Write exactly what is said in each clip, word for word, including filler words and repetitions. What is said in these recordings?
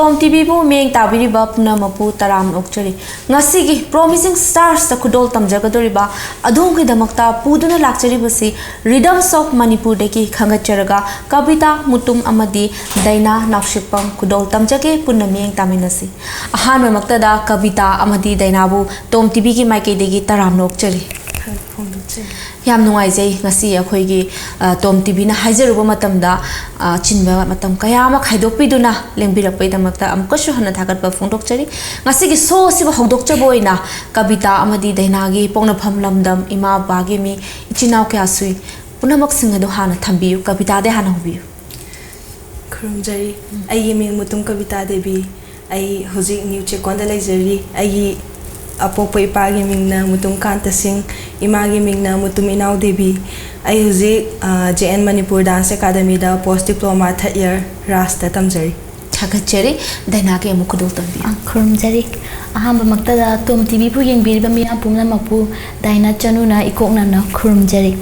ꯇꯣꯝ ꯇꯤꯚꯤꯕꯨ ꯃꯤꯠꯌꯦꯡ ꯇꯥꯕꯤꯔꯤꯕ ꯄꯨꯝꯅꯃꯛꯄꯨ ꯇꯔꯥꯝꯅ ꯑꯣꯛꯆꯔꯤ꯫ ꯉꯁꯤꯒꯤ Promising Starsꯇ ꯈꯨꯗꯣꯜ ꯇꯝꯖꯒꯗꯧꯔꯤꯕ ꯑꯗꯣꯝꯒꯤꯗꯃꯛꯇ ꯄꯨꯗꯨꯅ ꯂꯥꯛꯆꯔꯤꯕꯁꯤ Rhythms of ꯃꯅꯤꯄꯨꯔꯗꯒꯤ ꯈꯟꯒꯠꯆꯔꯒ ꯀꯕꯤꯇꯥ ꯃꯨꯇꯨꯝ ꯑꯃꯗꯤ ꯗꯥꯏꯅꯥ ꯅꯥꯎꯁꯤꯛꯄꯝ ꯈꯨꯗꯣꯜ ꯇꯝꯖꯒꯦ, ꯄꯨꯟꯅ ꯃꯤꯠꯌꯦꯡ ꯇꯥꯃꯤꯟꯅꯁꯤ꯫ ꯑꯍꯥꯟꯕꯃꯛꯇꯗ ꯀꯕꯤꯇꯥ ꯑꯃꯗꯤ ꯗꯥꯏꯅꯥꯕꯨ ꯇꯣꯝ ꯇꯤꯚꯤꯒꯤ ꯃꯥꯏꯀꯩꯗꯒꯤ ꯇꯔꯥꯝꯅ ꯑꯣꯛꯆꯔꯤ꯫ ꯐꯣꯡꯗꯣꯛꯆꯔꯤ꯫ ꯌꯥꯝ ꯅꯨꯡꯉꯥꯏꯖꯩ ꯉꯁꯤ ꯑꯩꯈꯣꯏꯒꯤ, ꯑ, ꯇꯣꯝ ꯇꯤꯚꯤꯅ ꯍꯥꯏꯖꯔꯨꯕ ꯃꯇꯝꯗ, ꯑ, ꯆꯤꯟꯕ ꯃꯇꯝ ꯀꯌꯥ ꯑꯃ ꯈꯥꯏꯗꯣꯛꯄꯤꯗꯨꯅ ꯂꯦꯡꯕꯤꯔꯛꯄꯒꯤꯗꯃꯛꯇ ꯑꯃꯨꯛꯀꯁꯨ ꯍꯟꯅ ꯊꯥꯒꯠꯄ ꯐꯣꯡꯗꯣꯛꯆꯔꯤ꯫ ꯉꯁꯤꯒꯤ show ꯑꯁꯤꯕꯨ ꯍꯧꯗꯣꯛꯆꯕ ꯑꯣꯏꯅ ꯀꯕꯤꯇꯥ ꯑꯃꯗꯤ ꯗꯥꯏꯅꯥꯒꯤ ꯄꯣꯛꯅꯐꯝ ꯂꯝꯗꯝ, ꯏꯃꯥ ꯕꯕꯥꯒꯤ ꯃꯤ, ꯏꯆꯤꯟ ꯏꯅꯥꯎ ꯀꯌꯥ ꯁꯨꯏ, ꯄꯨꯝꯅꯃꯛꯁꯤꯡ ꯑꯗꯨ ꯍꯥꯟꯅ ꯊꯝꯕꯤꯌꯨ꯫ ꯀꯕꯤꯇꯥꯗꯩ ꯍꯥꯟꯅ ꯍꯧꯕꯤꯌꯨ꯫ ꯈꯨꯔꯨꯝꯖꯔꯤ꯫ ꯑꯩꯒꯤ ꯃꯤꯡ ꯃꯨꯇꯨꯝ ꯀꯕꯤꯇꯥ ꯗꯦꯕꯤ꯫ ꯑꯩ ꯍꯧꯖꯤꯛ ꯅ꯭ꯌꯨ ꯆꯦꯛꯀꯣꯟꯗ ꯂꯩꯖꯔꯤ꯫ ꯑꯩꯒꯤ ꯑꯄꯣꯛꯄ ꯏꯄꯥꯒꯤ ꯃꯤꯡꯅ ꯃꯨꯇꯨꯝ ꯀꯥꯟꯇ ꯁꯤꯡ, ꯏꯃꯥꯒꯤ ꯃꯤꯡꯅ ꯃꯨꯇꯨꯝ ꯏꯅꯥꯎ ꯗꯦꯕꯤ꯫ ꯑꯩ ꯍꯧꯖꯤꯛ, ꯑ, J N Manipur Dance Academyꯗ post diploma third year ꯔꯥꯁꯇ ꯇꯝꯖꯔꯤ꯫ ꯊꯥꯒꯠꯆꯔꯤ꯫ ꯗꯥꯏꯅꯥꯒꯤ ꯑꯃꯨꯛ ꯈꯨꯗꯣꯜ ꯇꯝꯕꯤꯌꯨ꯫ ꯑ, ꯈꯨꯔꯨꯝꯖꯔꯤ꯫ ꯑꯍꯥꯟꯕꯃꯛꯇꯗ ꯇꯣꯝ ꯇꯤꯚꯤꯕꯨ ꯌꯦꯡꯕꯤꯔꯤꯕ ꯃꯤꯌꯥꯝ ꯄꯨꯝꯅꯃꯛꯄꯨ ꯗꯥꯏꯅꯥ ꯆꯅꯨꯅ ꯏꯀꯣꯛ ꯅꯝꯅ ꯈꯨꯔꯨꯝꯖꯔꯤ꯫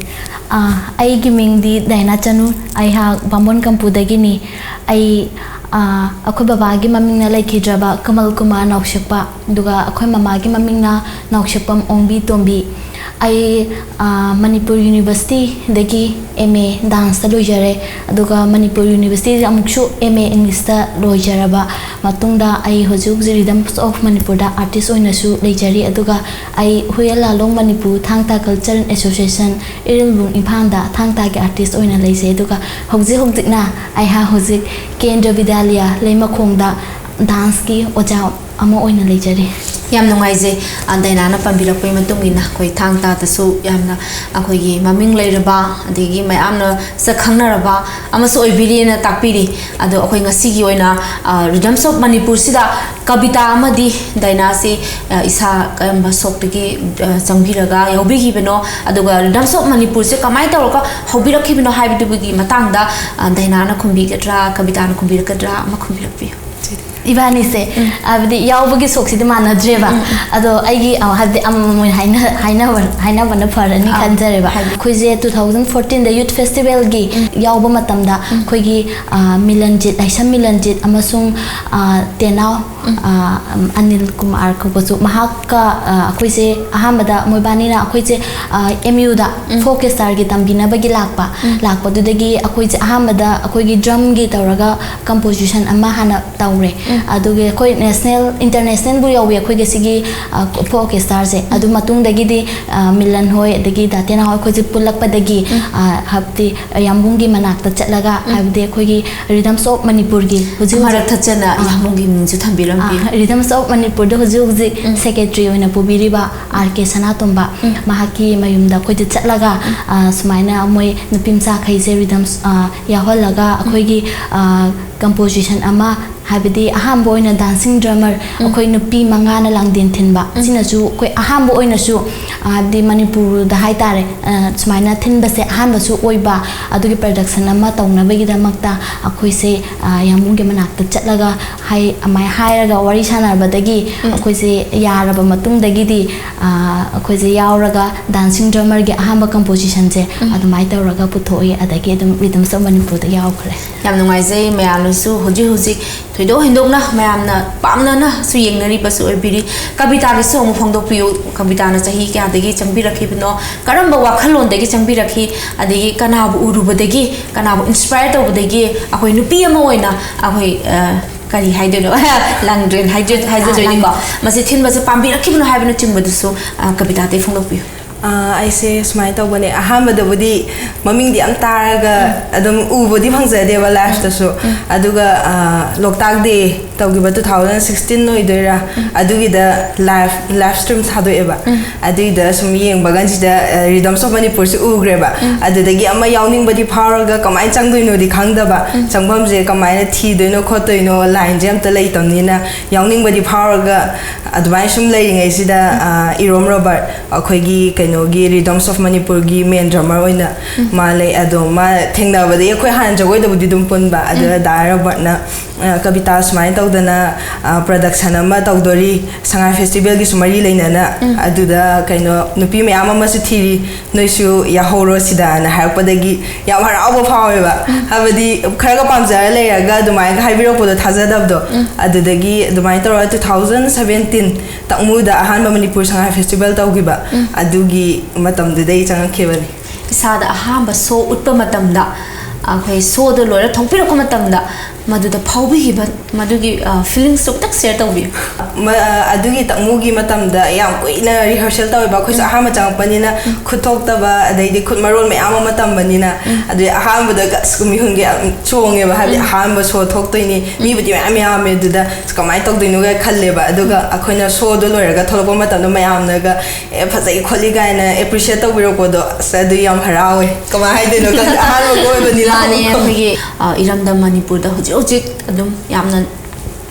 ꯑ, ꯑꯩꯒꯤ ꯃꯤꯡꯗꯤ ꯗꯥꯏꯅꯥ ꯆꯅꯨ, ꯑꯩꯍꯥꯛ ꯕꯥꯃꯣꯟ ꯀꯝꯄꯨꯗꯒꯤꯅꯤ꯫ ꯑꯩ, ꯑ, ꯑꯩꯈꯣꯏ ꯕꯕꯥꯒꯤ ꯃꯃꯤꯡꯅ ꯂꯩꯈꯤꯗ꯭ꯔꯕ ꯀꯃꯜ ꯀꯨꯃꯥꯔ ꯅꯥꯎꯁꯦꯛꯄ, ꯑꯗꯨꯒ ꯑꯩꯈꯣꯏ ꯃꯃꯥꯒꯤ ꯃꯃꯤꯡꯅ ꯅꯥꯎꯁꯦꯛꯄꯝ ꯑꯣꯡꯕꯤ ꯇꯣꯝꯕꯤ꯫ ꯑꯩ, ꯑ, ꯃꯅꯤꯄꯨꯔ ꯌꯨꯅꯤꯚꯔꯁꯤꯇꯤꯗꯒꯤ M A danceꯇ ꯂꯣꯏꯖꯔꯦ, ꯑꯗꯨꯒ ꯃꯅꯤꯄꯨꯔ ꯌꯨꯅꯤꯚꯔꯁꯤꯇꯤꯗ ꯑꯃꯨꯛꯁꯨ M A Englishꯇ ꯂꯣꯏꯖꯔꯕ ꯃꯇꯨꯡꯗ ꯑꯩ ꯍꯧꯖꯤꯛ ꯍꯧꯖꯤꯛ Rhythms of ꯃꯅꯤꯄꯨꯔꯗ artist ꯑꯣꯏꯅꯁꯨ ꯂꯩꯖꯔꯤ, ꯑꯗꯨꯒ ꯑꯩ ꯍꯨꯌꯦꯟ ꯂꯥꯂꯣꯡ ꯃꯅꯤꯄꯨꯔ ꯊꯥꯡ ꯇꯥ Cultural Association ꯏꯔꯤꯜꯕꯨꯡ ꯏꯝꯐꯥꯜꯗ ꯊꯥꯡ ꯇꯥꯒꯤ artist ꯑꯣꯏꯅ ꯂꯩꯖꯩ, ꯑꯗꯨꯒ ꯍꯧꯖꯤꯛ ꯍꯧꯖꯤꯛꯅ ꯑꯩꯍꯥꯛ ꯍꯧꯖꯤꯛ ꯀꯦꯟꯗ꯭ꯔ ꯕꯤꯗ꯭ꯌꯥꯂꯌ ꯂꯩꯃꯈꯣꯡꯗ danceꯀꯤ ꯑꯣꯖꯥ ꯑꯃ ꯑꯣꯏꯅ ꯂꯩꯖꯔꯤ꯫ ꯌꯥꯝ ꯅꯨꯡꯉꯥꯏꯖꯩ, ꯑ, ꯗꯥꯏꯅꯥꯅ ꯄꯟꯕꯤꯔꯛꯄꯒꯤ ꯃꯇꯨꯡ ꯏꯟꯅ ꯑꯩꯈꯣꯏ ꯊꯥꯡ ꯇꯥꯗꯁꯨ ꯌꯥꯝꯅ ꯑꯩꯈꯣꯏꯒꯤ ꯃꯃꯤꯡ ꯂꯩꯔꯕ, ꯑꯗꯒꯤ ꯃꯌꯥꯝꯅ ꯁꯛ ꯈꯪꯅꯔꯕ ꯑꯃꯁꯨ ꯑꯣꯏꯕꯤꯔꯤꯅ ꯇꯥꯛꯄꯤꯔꯤ꯫ ꯑꯗꯣ ꯑꯩꯈꯣꯏ ꯉꯁꯤꯒꯤ ꯑꯣꯏꯅ, ꯑ, Rhythms of ꯃꯅꯤꯄꯨꯔꯁꯤꯗ ꯀꯕꯤꯇꯥ ꯑꯃꯗꯤ ꯗꯥꯏꯅꯥꯁꯤ, ꯑ, ꯏꯁꯥ ꯀꯔꯝꯕ ꯁꯣꯛꯇꯒꯤ, ꯑ, ꯆꯪꯕꯤꯔꯒ ꯌꯥꯎꯕꯤꯈꯤꯕꯅꯣ, ꯑꯗꯨꯒ Rhythms of ꯃꯅꯤꯄꯨꯔꯁꯦ ꯀꯃꯥꯏꯅ ꯇꯧꯔꯒ ꯍꯧꯕꯤꯔꯛꯈꯤꯕꯅꯣ ꯍꯥꯏꯕꯗꯨꯒꯤ ꯃꯇꯥꯡꯗ, ꯑ, ꯗꯥꯏꯅꯥꯅ ꯈꯨꯝꯕꯤꯒꯗ꯭ꯔꯥ, ꯀꯕꯤꯇꯥꯅ ꯈꯨꯝꯕꯤꯔꯛꯀꯗ꯭ꯔꯥ, ꯑꯃ ꯈꯨꯝꯕꯤꯔꯛꯄꯤꯌꯨ꯫ ꯏꯕꯥꯅꯤꯁꯦ ꯍꯥꯏꯕꯗꯤ ꯌꯥꯎꯕꯒꯤ ꯁꯣꯛꯁꯤꯗꯤ ꯃꯥꯟꯅꯗ꯭ꯔꯦꯕ꯫ ꯑꯗꯣ ꯑꯩꯒꯤ ꯑ, ꯍꯥꯏꯕꯗꯤ ꯑꯃꯃꯝ ꯑꯣꯏꯅ ꯍꯥꯏꯅ- ꯍꯥꯏꯅꯕ- ꯍꯥꯏꯅꯕꯅ ꯐꯔꯅꯤ ꯑꯥ, ꯈꯟꯖꯔꯦꯕ꯫ ꯍꯥꯏꯗꯤ ꯑꯩꯈꯣꯏꯁꯦ two thousand fourteen ꯗ youth festival ꯒꯤ ꯌꯥꯎꯕ ꯃꯇꯝꯗ ꯑꯩꯈꯣꯏꯒꯤ ꯑ, ꯃꯤꯂꯟꯖꯤꯠ, ꯂꯥꯏꯁ꯭ꯔꯝ ꯃꯤꯂꯟꯖꯤꯠ ꯑꯃꯁꯨꯡ ꯑ, ꯇꯦꯅꯥꯎ, ꯑ, ꯑꯅꯤꯜ ꯀꯨꯃꯥꯔ ꯀꯧꯕꯁꯨ ꯃꯍꯥꯛꯀ ꯑ, ꯑꯩꯈꯣꯏꯁꯦ ꯑꯍꯥꯟꯕꯗ ꯃꯣꯏꯕꯥꯅꯤꯅ ꯑꯩꯈꯣꯏꯁꯦ ꯑꯦꯝ ꯌꯨꯗ ꯐꯣꯛ ꯁ꯭ꯇꯥꯔꯒꯤ ꯇꯝꯕꯤꯅꯕꯒꯤ ꯂꯥꯛꯄ꯫ ꯂꯥꯛꯄꯗꯨꯗꯒꯤ ꯑꯩꯈꯣꯏꯁꯦ ꯑꯍꯥꯟꯕꯗ ꯑꯩꯈꯣꯏꯒꯤ ꯗ꯭ꯔꯝꯒꯤ ꯇꯧꯔꯒ ꯀꯝꯄꯣꯖꯤꯁꯟ ꯑꯃ ꯍꯥꯟꯅ ꯇꯧꯔꯦ꯫ ꯑꯗꯨꯒ ꯑꯩꯈꯣꯏ ꯅꯦꯁꯅꯦꯜ, ꯏꯟꯇꯔꯅꯦꯁꯅꯦꯜꯕꯨ ꯌꯧꯋꯤ ꯑꯩꯈꯣꯏꯒꯤ ꯁꯤꯒꯤ ꯐꯣꯛ ꯁ꯭ꯇꯥꯔꯁꯦ꯫ ꯑꯗꯨ ꯃꯇꯨꯡꯗꯒꯤꯗꯤ ꯑ, ꯃꯤꯂꯟ ꯍꯣꯏ ꯑꯗꯒꯤ ꯗꯥ ꯇꯦꯅꯥꯎ ꯍꯣꯏ ꯑꯩꯈꯣꯏꯁꯦ ꯄꯨꯜꯂꯛꯄꯗꯒꯤ ꯑ, ꯍꯥꯏꯕꯗꯤ ꯌꯥꯝꯕꯨꯡꯒꯤ ꯃꯅꯥꯛꯇ ꯆꯠꯂꯒ, ꯍꯥꯏꯕꯗꯤ ꯑꯩꯈꯣꯏꯒꯤ Rhythms of Manipur ꯒꯤ ꯍꯧꯖꯤꯛ ꯃꯔꯛ ꯍꯧꯖꯤꯛ ꯊꯠꯆꯅ ꯑꯥ, ꯌꯥꯝꯕꯨꯡꯒꯤ ꯃꯤꯡꯁꯨ ꯊꯝꯕꯤꯔꯝꯕꯤ꯫ ꯑꯥ, Rhythms of Manipur ꯗ ꯍꯧꯖꯤꯛ ꯍꯧꯖꯤꯛ ꯁꯦꯀ꯭ꯔꯦꯇꯔꯤ ꯑꯣꯏꯅ ꯄꯨꯕꯤꯔꯤꯕ ꯑꯥꯔ ꯀꯦ ꯁꯅꯥꯇꯣꯝꯕ, ꯃꯍꯥꯛꯀꯤ ꯃꯌꯨꯝꯗ ꯑꯩꯈꯣꯏꯗ ꯆꯠꯂꯒ ꯑ, ꯁꯨꯃꯥꯏꯅ ꯃꯣꯏ ꯅꯨꯄꯤ ꯃꯆꯥꯈꯩꯁꯦ ꯔꯤꯗꯝꯁ ꯑ, ꯌꯥꯎꯍꯜꯂꯒ ꯑꯩꯈꯣꯏꯒꯤ ꯑ, ꯀꯝꯄꯣꯖꯤꯁꯟ ꯑꯃ, ꯍꯥꯏꯕꯗꯤ ꯑꯍꯥꯟꯕ ꯑꯣꯏꯅ ꯗꯥꯟꯁꯤꯡ ꯗ꯭ꯔꯃꯔ ꯑꯩꯈꯣꯏ ꯅꯨꯄꯤ ꯃꯉꯥꯅ ꯂꯥꯡꯗꯦꯟ ꯊꯤꯟꯕ, ꯁꯤꯅꯁꯨ ꯑꯩꯈꯣꯏ ꯑꯍꯥꯟꯕ ꯑꯣꯏꯅꯁꯨ ꯑ, ꯍꯥꯏꯕꯗꯤ ꯃꯅꯤꯄꯨꯔꯗ ꯍꯥꯏꯇꯥꯔꯦ, ꯑ, ꯁꯨꯃꯥꯏꯅ ꯊꯤꯟꯕꯁꯦ ꯑꯍꯥꯟꯕꯁꯨ ꯑꯣꯏꯕ, ꯑꯗꯨꯒꯤ ꯄ꯭ꯔꯗꯛꯁꯟ ꯑꯃ ꯇꯧꯅꯕꯒꯤꯗꯃꯛꯇ ꯑꯩꯈꯣꯏꯁꯦ ꯑ, ꯌꯥꯝꯕꯨꯡꯒꯤ ꯃꯅꯥꯛꯇ ꯆꯠꯂꯒ ꯍꯥꯏ- ꯑꯃꯥꯏ ꯍꯥꯏꯔꯒ ꯋꯥꯔꯤ ꯁꯥꯟꯅꯕꯗꯒꯤ ꯑꯩꯈꯣꯏꯁꯦ ꯌꯥꯔꯕ ꯃꯇꯨꯡꯗꯒꯤꯗꯤ ꯑ, ꯑꯩꯈꯣꯏꯁꯦ ꯌꯥꯎꯔꯒ ꯗꯥꯟꯁꯤꯡ ꯗ꯭ꯔꯃꯔꯒꯤ ꯑꯍꯥꯟꯕ ꯀꯝꯄꯣꯖꯤꯁꯟꯁꯦ ꯑꯗꯨꯃꯥꯏꯅ ꯇꯧꯔꯒ ꯄꯨꯊꯣꯛꯏ꯫ ꯑꯗꯒꯤ ꯑꯗꯨꯝ Rhythms of Manipur ꯗ ꯌꯥꯎꯈ꯭ꯔꯦ꯫ ꯌꯥꯝ ꯅꯨꯡꯉꯥꯏꯖꯩ꯫ ꯃꯌꯥꯝꯅꯁꯨ ꯍꯧꯖꯤꯛ ꯍꯧꯖꯤꯛ ꯊꯣꯏꯗꯣꯛ ꯍꯦꯟꯗꯣꯛꯅ ꯃꯌꯥꯝꯅ ꯄꯥꯝꯅꯅꯁꯨ ꯌꯦꯡꯅꯔꯤꯕꯁꯨ ꯑꯣꯏꯕꯤꯔꯤ꯫ ꯀꯕꯤꯇꯥꯒꯤꯁꯨ ꯑꯃꯨꯛ ꯐꯣꯡꯗꯣꯛꯄꯤꯌꯨ꯫ ꯀꯕꯤꯇꯥꯅ ꯆꯍꯤ ꯀꯌꯥꯗꯒꯤ ꯆꯪꯕꯤꯔꯛꯈꯤꯕꯅꯣ? ꯀꯔꯝꯕ ꯋꯥꯈꯜꯂꯣꯟꯗꯒꯤ ꯆꯪꯕꯤꯔꯛꯈꯤ? ꯑꯗꯒꯤ ꯀꯅꯥꯕꯨ ꯎꯔꯨꯕꯗꯒꯤ, ꯀꯅꯥꯕꯨ inspire ꯇꯧꯕꯗꯒꯤ ꯑꯩꯈꯣꯏ ꯅꯨꯄꯤ ꯑꯃ ꯑꯣꯏꯅ ꯑꯩꯈꯣꯏ, ꯑ, ꯀꯔꯤ ꯍꯥꯏꯗꯣꯏꯅꯣ? ꯂꯥꯡꯗ꯭ꯔꯦꯟ ꯍꯥꯏꯗꯣꯏ-, ꯍꯥꯏꯖꯗꯣꯏꯅꯤꯀꯣ꯫ ꯃꯁꯤ ꯊꯤꯟꯕꯁꯦ ꯄꯥꯝꯕꯤꯔꯛꯈꯤꯕꯅꯣ ꯍꯥꯏꯕꯅꯆꯤꯡꯕꯗꯨꯁꯨ, ꯑ, ꯀꯕꯤꯇꯥꯗꯒꯤ ꯐꯣꯡꯗꯣꯛꯄꯤꯌꯨ꯫ ꯑ, ꯑꯩꯁꯦ ꯁꯨꯃꯥꯏꯅ ꯇꯧꯕꯅꯦ꯫ ꯑꯍꯥꯟꯕꯗꯕꯨꯗꯤ ꯃꯃꯤꯡꯗꯤ ꯌꯥꯝ ꯇꯥꯔꯒ ꯑꯗꯨꯝ ꯎꯕꯗꯤ ꯐꯪꯖꯗꯦꯕ ꯂꯥꯏꯐꯇꯁꯨ꯫ ꯑꯗꯨꯒ, ꯑ, ꯂꯣꯛꯇꯥꯛ ꯗꯦ ꯇꯧꯈꯤꯕ two thousand sixteen ꯑꯣꯏꯗꯣꯏꯔꯥ? ꯑꯗꯨꯒꯤꯗ ꯂꯥꯏꯐ, ꯂꯥꯏꯐ ꯁ꯭ꯇ꯭ꯔꯤꯝ ꯊꯥꯗꯣꯛꯑꯦꯕ꯫ ꯑꯗꯨꯏꯗ ꯁꯨꯝ ꯌꯦꯡꯕ ꯀꯥꯟꯁꯤꯗ, ꯑ, Rhythms of Manipur ꯁꯦ ꯎꯈ꯭ꯔꯦꯕ꯫ ꯑꯗꯨꯗꯒꯤ ꯑꯃ ꯌꯥꯎꯅꯤꯡꯕꯗꯤ ꯐꯥꯎꯔꯒ ꯀꯃꯥꯏꯅ ꯆꯪꯗꯣꯏꯅꯣꯗꯤ ꯈꯪꯗꯕ꯫ ꯆꯪꯐꯝꯁꯦ ꯀꯃꯥꯏꯅ ꯊꯤꯗꯣꯏꯅꯣ ꯈꯣꯠꯇꯣꯏꯅꯣ, ꯂꯥꯏꯟꯁꯦ ꯑꯝꯇ ꯂꯩꯇꯕꯅꯤꯅ ꯌꯥꯎꯅꯤꯡꯕꯗꯤ ꯐꯥꯎꯔꯒ ꯑꯗꯨꯃꯥꯏꯅ ꯁꯨꯝ ꯂꯩꯔꯤꯉꯩꯁꯤꯗ, ꯑ, ꯏꯔꯣꯝ ꯔꯣꯕꯔꯠ, ꯑꯩꯈꯣꯏꯒꯤ ꯀꯩꯅꯣꯒꯤ Rhythms of Manipur ꯒꯤ main drummer ꯑꯣꯏꯅ ꯃꯥ ꯂꯩ꯫ ꯑꯗꯣ ꯃꯥ ꯊꯦꯡꯅꯕꯗꯒꯤ ꯑꯩꯈꯣꯏ ꯍꯥꯟꯅ ꯖꯒꯣꯏꯗꯕꯨꯗꯤ ꯑꯗꯨꯝ ꯄꯨꯟꯕ, ꯑꯗꯨꯗ ꯗꯥ ꯔꯣꯕꯔꯠꯅ ꯑ, ꯀꯕꯤꯇꯥ ꯁꯨꯃꯥꯏꯅ ꯇꯧꯗꯅ, ꯑ, production ꯑꯃ ꯇꯧꯗꯣꯔꯤ, ꯁꯉꯥꯏ festival ꯒꯤꯁꯨ ꯃꯔꯤ ꯂꯩꯅꯅ, ꯑꯗꯨꯗ ꯀꯩꯅꯣ ꯅꯨꯄꯤ ꯃꯌꯥꯝ ꯑꯃꯁꯨ ꯊꯤꯔꯤ, ꯅꯣꯏꯁꯨ ꯌꯥꯎꯍꯧꯔꯣ ꯁꯤꯗꯅ ꯍꯥꯏꯔꯛꯄꯗꯒꯤ ꯌꯥꯝ ꯍꯔꯥꯎꯕ ꯐꯥꯎꯋꯦꯕ꯫ ꯍꯥꯏꯕꯗꯤ ꯈꯔꯒ ꯄꯥꯝꯖꯔ ꯂꯩꯔꯒ ꯑꯗꯨꯃꯥꯏꯅ ꯍꯥꯏꯕꯤꯔꯛꯄꯗꯣ ꯊꯥꯖꯗꯕꯗꯣ꯫ ꯑꯗꯨꯗꯒꯤ ꯑꯗꯨꯃꯥꯏꯅ ꯇꯧꯔꯒ two thousand seventeen ꯇꯛꯃꯨꯗ ꯑꯍꯥꯟꯕ ꯃꯅꯤꯄꯨꯔ ꯁꯉꯥꯏ festival ꯇꯧꯈꯤꯕ, ꯑꯗꯨꯒꯤ ꯃꯇꯝꯗꯨꯗꯩ ꯆꯪꯉꯛꯈꯤꯕꯅꯤ꯫ ꯏꯁꯥꯗ ꯑꯍꯥꯟꯕ show ꯎꯠꯄ ꯃꯇꯝꯗ, ꯑꯩꯈꯣꯏ show ꯗꯣ ꯂꯣꯏꯔ ꯊꯣꯛꯄꯤꯔꯛꯄ ꯃꯇꯝꯗ ꯃꯗꯨꯗ ꯐꯥꯎꯕꯤꯈꯤꯕ ꯃꯗꯨꯒꯤ, ꯑ, feelings ꯇꯣ ꯈꯤꯇꯪ share ꯇꯧꯕꯤꯌꯨ꯫ ꯃ-, ꯑ, ꯑꯗꯨꯒꯤ ꯇꯛꯃꯨꯒꯤ ꯃꯇꯝꯗ ꯌꯥꯝ ꯀꯨꯏꯅ rehearsal ꯇꯧꯋꯦꯕ꯫ ꯑꯩꯈꯣꯏꯁꯨ ꯑꯍꯥꯟꯕ ꯆꯪꯉꯛꯄꯅꯤꯅ ꯈꯨꯠ ꯊꯣꯛꯇꯕ, ꯑꯗꯩꯗꯤ ꯈꯨꯠ ꯃꯔꯣꯜ ꯃꯌꯥꯝ ꯑꯃ ꯇꯝꯕꯅꯤꯅ, ꯑꯗꯨꯗꯤ ꯑꯍꯥꯟꯕꯗꯒ ꯑꯁ ꯃꯤꯍꯨꯟꯒ ꯌꯥꯝ ꯆꯣꯡꯉꯦꯕ, ꯍꯥꯏꯕꯗꯤ ꯑꯍꯥꯟꯕ show ꯊꯣꯛꯇꯣꯏꯅꯤ, ꯃꯤꯕꯨꯗꯤ ꯃꯌꯥꯝ ꯌꯥꯝꯃꯦ, ꯑꯗꯨꯗ ꯑꯁ ꯀꯃꯥꯏꯅ ꯇꯧꯗꯣꯏꯅꯣꯒ ꯈꯜꯂꯦꯕ꯫ ꯑꯗꯨꯒ ꯑꯩꯈꯣꯏꯅ show ꯗꯣ ꯂꯣꯏꯔꯒ ꯊꯣꯛꯂꯛꯄ ꯃꯇꯝꯗ ꯃꯌꯥꯝꯅꯒ "ꯑꯦ, ꯐꯖꯩ ꯈꯣꯠꯂꯤ" ꯀꯥꯏꯅ appreciate ꯇꯧꯕꯤꯔꯛꯄꯗꯣ, ꯑꯁ ꯑꯗꯨ ꯌꯥꯝ ꯍꯔꯥꯎꯋꯦ꯫ ꯀꯃꯥꯏꯅ ꯍꯥꯏꯗꯣꯏꯅꯣ ꯈꯪꯗꯦ, ꯑꯍꯥꯟꯕꯒ ꯑꯣꯏꯕꯅꯤꯅ꯫ ꯃꯥꯅꯦ, ꯑꯩꯈꯣꯏꯒꯤ, ꯑ, ꯏꯔꯝꯗꯝ ꯃꯅꯤꯄꯨꯔꯗ ꯍꯧꯖꯤꯛ ꯍꯧꯖꯤꯛ ꯑꯗꯨꯝ ꯌꯥꯝꯅ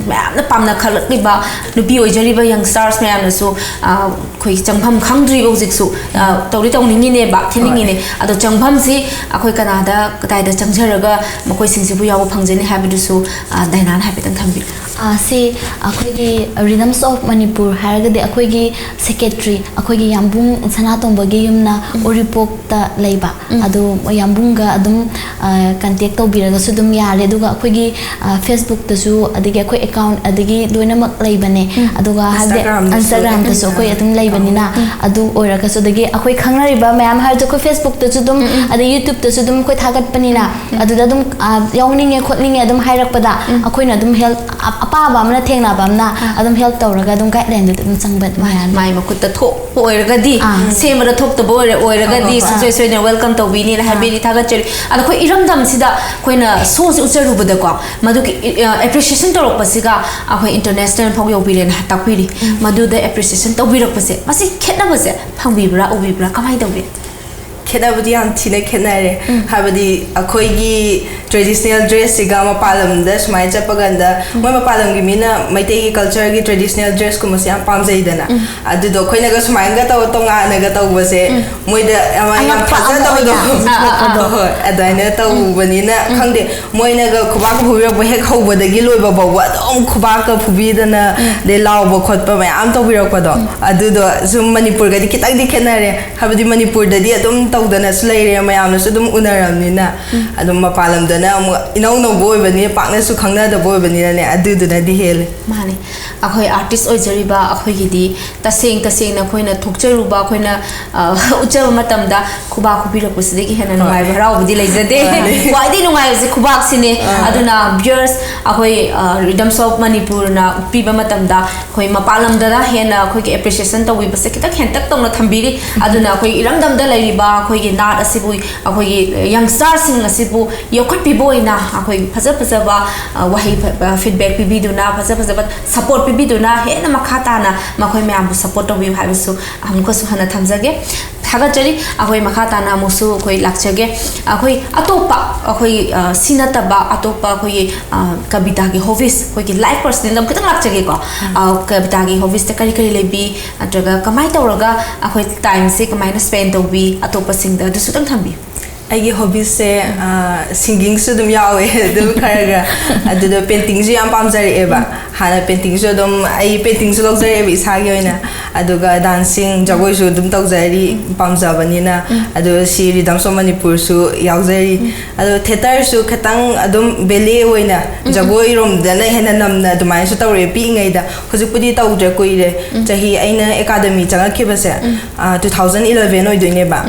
ꯃꯌꯥꯝꯅ ꯄꯥꯝꯅ ꯈꯜꯂꯛꯂꯤꯕ ꯅꯨꯄꯤ ꯑꯣꯏꯖꯔꯤꯕ youngsters ꯃꯌꯥꯝꯅꯁꯨ, ꯑ, ꯑꯩꯈꯣꯏ ꯆꯪꯐꯝ ꯈꯪꯗ꯭ꯔꯤꯕ ꯍꯧꯖꯤꯛꯁꯨ, ꯑ, ꯇꯧꯗꯤ ꯇꯧꯅꯤꯡꯉꯤꯅꯦꯕ, ꯊꯤꯅꯤꯡꯉꯤꯅꯦ꯫ ꯑꯗꯣ ꯆꯪꯐꯝꯁꯤ ꯑꯩꯈꯣꯏ ꯀꯅꯥꯗ, ꯀꯗꯥꯏꯗ ꯆꯪꯖꯔꯒ ꯃꯈꯣꯏꯁꯤꯡꯁꯤꯕꯨ ꯌꯥꯎꯕ ꯐꯪꯖꯅꯤ ꯍꯥꯏꯕꯗꯨꯁꯨ, ꯑ, ꯗꯥꯏꯅꯥꯅ ꯍꯥꯏꯐꯦꯠꯇꯪ ꯊꯝꯕꯤꯌꯨ꯫ ꯑ, ꯁꯤ ꯑꯩꯈꯣꯏꯒꯤ Rhythms of Manipur ꯍꯥꯏꯔꯒꯗꯤ ꯑꯩꯈꯣꯏꯒꯤ secretary, ꯑꯩꯈꯣꯏꯒꯤ ꯌꯥꯝꯕꯨꯡ ꯁꯅꯥꯇꯣꯝꯕꯒꯤ ꯌꯨꯝꯅ ꯎꯔꯤꯄꯣꯛꯇ ꯂꯩꯕ꯫ ꯑꯗꯣ ꯌꯥꯝꯕꯨꯡꯒ ꯑꯗꯨꯝ, ꯑ, contact ꯇꯧꯕꯤꯔꯒꯁꯨ ꯑꯗꯨꯝ ꯌꯥꯔꯦ꯫ ꯑꯗꯨꯒ ꯑꯩꯈꯣꯏꯒꯤ, ꯑ, Facebook ꯇꯁꯨ, ꯑꯗꯒꯤ ꯑꯩꯈꯣꯏ account, ꯑꯗꯒꯤ ꯂꯣꯏꯅꯃꯛ ꯂꯩꯕꯅꯦ꯫ ꯑꯗꯨꯒ ꯍꯥꯏꯕꯗꯤ Instagram ꯗꯁꯨ꯫ Instagram ꯇꯁꯨ ꯑꯩꯈꯣꯏ ꯑꯗꯨꯝ ꯂꯩꯕꯅꯤꯅ, ꯑꯗꯨ ꯑꯣꯏꯔꯒꯁꯨ, ꯑꯗꯒꯤ ꯑꯩꯈꯣꯏ ꯈꯪꯅꯔꯤꯕ ꯃꯌꯥꯝ ꯍꯥꯏꯔꯁꯨ ꯑꯩꯈꯣꯏ Facebook ꯇꯁꯨ ꯑꯗꯨꯝ, ꯑꯗꯩ YouTube ꯇꯁꯨ ꯑꯗꯨꯝ ꯑꯩꯈꯣꯏ ꯊꯥꯒꯠꯄꯅꯤꯅ, ꯑꯗꯨꯗ ꯑꯗꯨꯝ, ꯑ, ꯌꯥꯎꯅꯤꯡꯉꯦ ꯈꯣꯠꯅꯤꯡꯉꯦ ꯑꯗꯨꯝ ꯍꯥꯏꯔꯛꯄꯗ ꯑꯩꯈꯣꯏꯅ ꯑꯗꯨꯝ help, ꯑ-, ꯑꯄꯥꯕ ꯑꯃꯅ ꯊꯦꯡꯅꯕ ꯑꯃꯅ ꯑꯗꯨꯝ help ꯇꯧꯔꯒ ꯑꯗꯨꯝ guideline ꯗꯨꯗ ꯑꯗꯨꯝ ꯆꯪꯕ ꯌꯥꯅꯤ꯫ ꯃꯥꯏ ꯃꯈꯨꯠꯇ ꯊꯣꯛꯄ ꯑꯣꯏꯔꯒꯗꯤ, ꯑꯥ꯫ ꯁꯦꯝꯕꯗ ꯊꯣꯛꯇꯕ ꯑꯣꯏꯔ-, ꯑꯣꯏꯔꯒꯗꯤ ꯍꯣꯏ, ꯍꯣꯏ, ꯍꯣꯏ꯫ ꯁꯨꯡꯁꯣꯏ ꯁꯣꯏꯗꯅ welcome ꯇꯧꯕꯤꯅꯤꯅ ꯍꯥꯏꯕꯤꯔꯤ, ꯊꯥꯒꯠꯆꯔꯤ꯫ ꯑꯗꯣ ꯑꯩꯈꯣꯏ ꯏꯔꯝꯗꯝꯁꯤꯗ ꯑꯩꯈꯣꯏꯅ show ꯁꯦ ꯎꯠꯆꯔꯨꯕꯗꯀꯣ, ꯃꯗꯨꯒꯤ, ꯑ, appreciation ꯇꯧꯔꯛꯄꯁꯤꯒ ꯑꯩꯈꯣꯏ international ꯐꯥꯎ ꯌꯧꯕꯤꯔꯦꯅ ꯇꯥꯛꯄꯤꯔꯤ꯫ ꯃꯗꯨꯗ appreciation ꯇꯧꯕꯤꯔꯛꯄꯁꯦ, ꯃꯁꯤ ꯈꯦꯠꯅꯕꯁꯦ ꯐꯪꯕꯤꯕ꯭ꯔꯥ, ꯎꯕꯤꯕ꯭ꯔꯥ, ꯀꯃꯥꯏꯅ ꯇꯧꯒꯦ? ꯈꯦꯠꯅꯕꯗꯤ ꯌꯥꯝ ꯊꯤꯅ ꯈꯦꯠꯅꯔꯦ꯫ ꯍꯥꯏꯕꯗꯤ ꯑꯩꯈꯣꯏꯒꯤ traditional dressꯁꯤꯒ ꯃꯄꯥꯟ ꯂꯝꯗ ꯁꯨꯃꯥꯏꯅ ꯆꯠꯄ ꯀꯥꯟꯗ, ꯃꯣꯏ ꯃꯄꯥꯟ ꯂꯝꯒꯤ ꯃꯤꯅ ꯃꯩꯇꯩꯒꯤ cultureꯒꯤ traditional dressꯀꯨꯝꯕꯁꯦ ꯌꯥꯝ ꯄꯥꯝꯖꯩꯗꯅ꯫ ꯑꯗꯨꯗꯣ ꯑꯩꯈꯣꯏꯅꯒ ꯁꯨꯃꯥꯏꯅꯒ ꯇꯧ, ꯇꯣꯉꯥꯟꯅꯒ ꯇꯧꯕꯁꯦ, ꯃꯣꯏꯗ ꯌꯥꯝ ꯌꯥꯝ ꯑꯉꯛꯄ ꯑꯃ ꯊꯥꯖꯗꯕꯗꯣ꯫ ꯑꯣꯏꯅ꯫ ꯑꯥ, ꯑꯥ, ꯑꯥ꯫ ꯍꯣꯏ, ꯍꯣꯏ, ꯑꯗꯨꯃꯥꯏꯅ ꯇꯧꯕꯅꯤꯅ ꯈꯪꯗꯦ꯫ ꯃꯣꯏꯅꯒ ꯈꯨꯕꯥꯛꯀ ꯐꯨꯕꯤꯔꯛꯄ, ꯍꯦꯛ ꯍꯧꯕꯗꯒꯤ ꯂꯣꯏꯕ ꯐꯥꯎꯕ ꯑꯗꯨꯝ ꯈꯨꯕꯥꯛꯀ ꯐꯨꯕꯤꯗꯅ, ꯑꯗꯩ ꯂꯥꯎꯕ ꯈꯣꯠꯄ ꯃꯌꯥꯝ ꯇꯧꯕꯤꯔꯛꯄꯗꯣ, ꯑꯗꯨꯗꯣ ꯁꯨꯝ ꯃꯅꯤꯄꯨꯔꯒꯗꯤ ꯈꯤꯇꯪꯗꯤ ꯈꯦꯠꯅꯔꯦ꯫ ꯍꯥꯏꯕꯗꯤ ꯃꯅꯤꯄꯨꯔꯗꯗꯤ ꯑꯗꯨꯝ ꯇꯧꯗꯅꯁꯨ ꯂꯩꯔꯦ, ꯃꯌꯥꯝꯅꯁꯨ ꯑꯗꯨꯝ ꯎꯅꯔꯕꯅꯤꯅ꯫ ꯑꯗꯨꯝ ꯃꯄꯥꯟ ꯂꯝꯗꯅ ꯑꯃꯨꯛ ꯏꯅꯧ ꯅꯧꯕ ꯑꯣꯏꯕꯅꯤꯅ, ꯄꯥꯛꯅꯁꯨ ꯈꯪꯅꯗꯕ ꯑꯣꯏꯕꯅꯤꯅꯅꯦ, ꯑꯗꯨꯗꯨꯅꯗꯤ ꯍꯦꯜꯂꯦ꯫ ꯃꯥꯅꯦ꯫ ꯑꯩꯈꯣꯏ artist ꯑꯣꯏꯖꯔꯤꯕ ꯑꯩꯈꯣꯏꯒꯤꯗꯤ ꯇꯁꯦꯡ ꯇꯁꯦꯡꯅ ꯑꯩꯈꯣꯏꯅ ꯊꯣꯛꯆꯔꯨꯕ, ꯑꯩꯈꯣꯏꯅ, ꯑ, ꯎꯠꯆꯕ ꯃꯇꯝꯗ ꯈꯨꯕꯥꯛ ꯈꯨꯕꯤꯔꯛꯄꯁꯤꯗꯒꯤ ꯍꯦꯟꯅ ꯍꯣꯏ꯫ ꯅꯨꯡꯉꯥꯏꯕ ꯍꯔꯥꯎꯕꯗꯤ ꯂꯩꯖꯗꯦ꯫ ꯃꯥꯅꯦ꯫ ꯈ꯭ꯋꯥꯏꯗꯒꯤ ꯅꯨꯡꯉꯥꯏꯕꯁꯦ ꯈꯨꯕꯥꯛꯁꯤꯅꯦ꯫ ꯑꯥ꯫ ꯑꯗꯨꯅ viewers, ꯑꯩꯈꯣꯏ, ꯑ, Rhythms of Manipurꯅ ꯎꯠꯄꯤꯕ ꯃꯇꯝꯗ ꯑꯩꯈꯣꯏ ꯃꯄꯥꯟ ꯂꯝꯗꯅ ꯍꯦꯟꯅ ꯑꯩꯈꯣꯏꯒꯤ appreciation ꯇꯧꯕꯤꯕꯁꯦ ꯈꯤꯇꯪ ꯍꯦꯟꯇꯛ ꯇꯧꯅ ꯊꯝꯕꯤꯔꯤ꯫ ꯑꯗꯨꯅ ꯑꯩꯈꯣꯏ ꯏꯔꯝꯗꯝꯗ ꯂꯩꯔꯤꯕ ꯑꯩꯈꯣꯏꯒꯤ ꯅꯥꯠ ꯑꯁꯤꯕꯨ, ꯑꯩꯈꯣꯏꯒꯤ youngsterꯁꯤꯡ ꯑꯁꯤꯕꯨ ꯌꯣꯛꯈꯠꯄꯤꯕ ꯑꯣꯏꯅ ꯑꯩꯈꯣꯏ ꯐꯖ ꯐꯖꯕ, ꯑ, ꯋꯥꯍꯩ ꯐ-, ꯑ, feedback ꯄꯤꯕꯤꯗꯨꯅ, ꯐꯖ ꯐꯖꯕ support ꯄꯤꯕꯤꯗꯨꯅ ꯍꯦꯟꯅ ꯃꯈꯥ ꯇꯥꯅ ꯃꯈꯣꯏ ꯃꯌꯥꯝꯕꯨ support ꯇꯧꯕꯤꯌꯨ ꯍꯥꯏꯕꯁꯨ ꯑꯃꯨꯛꯀꯁꯨ ꯍꯟꯅ ꯊꯝꯖꯒꯦ꯫ ꯊꯥꯒꯠꯆꯔꯤ꯫ ꯑꯩꯈꯣꯏ ꯃꯈꯥ ꯇꯥꯅ ꯑꯃꯨꯛꯁꯨ ꯑꯩꯈꯣꯏ ꯂꯥꯛꯆꯒꯦ꯫ ꯑꯩꯈꯣꯏ ꯑꯇꯣꯞꯄ, ꯑꯩꯈꯣꯏ, ꯑ, ꯁꯤ ꯅꯠꯇꯕ ꯑꯇꯣꯞꯄ ꯑꯩꯈꯣꯏꯒꯤ, ꯑ, ꯀꯕꯤꯇꯥꯒꯤ hobbies, ꯑꯩꯈꯣꯏꯒꯤ life personal ꯑꯃ ꯈꯤꯇꯪ ꯂꯥꯛꯆꯒꯦꯀꯣ꯫ ꯑ, ꯀꯕꯤꯇꯥꯒꯤ hobbiesꯇ ꯀꯔꯤ ꯀꯔꯤ ꯂꯩꯕꯤ, ꯅꯠꯇ꯭ꯔꯒ ꯀꯃꯥꯏꯅ ꯇꯧꯔꯒ ꯑꯩꯈꯣꯏ timeꯁꯦ ꯀꯃꯥꯏꯅ spend ꯇꯧꯕꯤ ꯑꯇꯣꯞꯄꯁꯤꯡꯗ, ꯑꯗꯨꯁꯨ ꯈꯤꯇꯪ ꯊꯝꯕꯤꯌꯨ꯫ ꯑꯩꯒꯤ hobbiesꯁꯦ, ꯑ, singingꯁꯨ ꯑꯗꯨꯝ ꯌꯥꯎꯋꯦ, ꯑꯗꯨꯝ ꯈꯔꯒ꯫ ꯑꯗꯨꯗ paintingꯁꯨ ꯌꯥꯝ ꯄꯥꯝꯖꯔꯛꯑꯦꯕ꯫ ꯍꯥꯟꯅ paintingꯁꯨ ꯑꯗꯨꯝ, ꯑꯩ paintingꯁꯨ ꯂꯧꯖꯔꯛꯑꯦꯕ ꯏꯁꯥꯒꯤ ꯑꯣꯏꯅ꯫ ꯑꯗꯨꯒ dancing, ꯖꯒꯣꯏꯁꯨ ꯑꯗꯨꯝ ꯇꯧꯖꯔꯤ, ꯄꯥꯝꯖꯕꯅꯤꯅ꯫ ꯑꯗꯨ ꯁꯤ Rhythms of Manipurꯁꯨ ꯌꯥꯎꯖꯔꯤ꯫ ꯑꯗꯣ theatreꯁꯨ ꯈꯤꯇꯪ ꯑꯗꯨꯝ ballet ꯑꯣꯏꯅ, ꯖꯒꯣꯏꯔꯣꯝꯗꯅ ꯍꯦꯟꯅ ꯅꯝꯅ ꯑꯗꯨꯃꯥꯏꯅꯁꯨ ꯇꯧꯔꯛꯑꯦ ꯄꯤꯛꯏꯉꯩꯗ꯫ ꯍꯧꯖꯤꯛꯄꯨꯗꯤ ꯇꯧꯗ꯭ꯔꯦ, ꯀꯨꯏꯔꯦ꯫ ꯆꯍꯤ, ꯑꯩꯅ academy ꯆꯪꯉꯛꯈꯤꯕꯁꯦ, ꯑ, two thousand eleven ꯑꯣꯏꯗꯣꯏꯅꯦꯕ꯫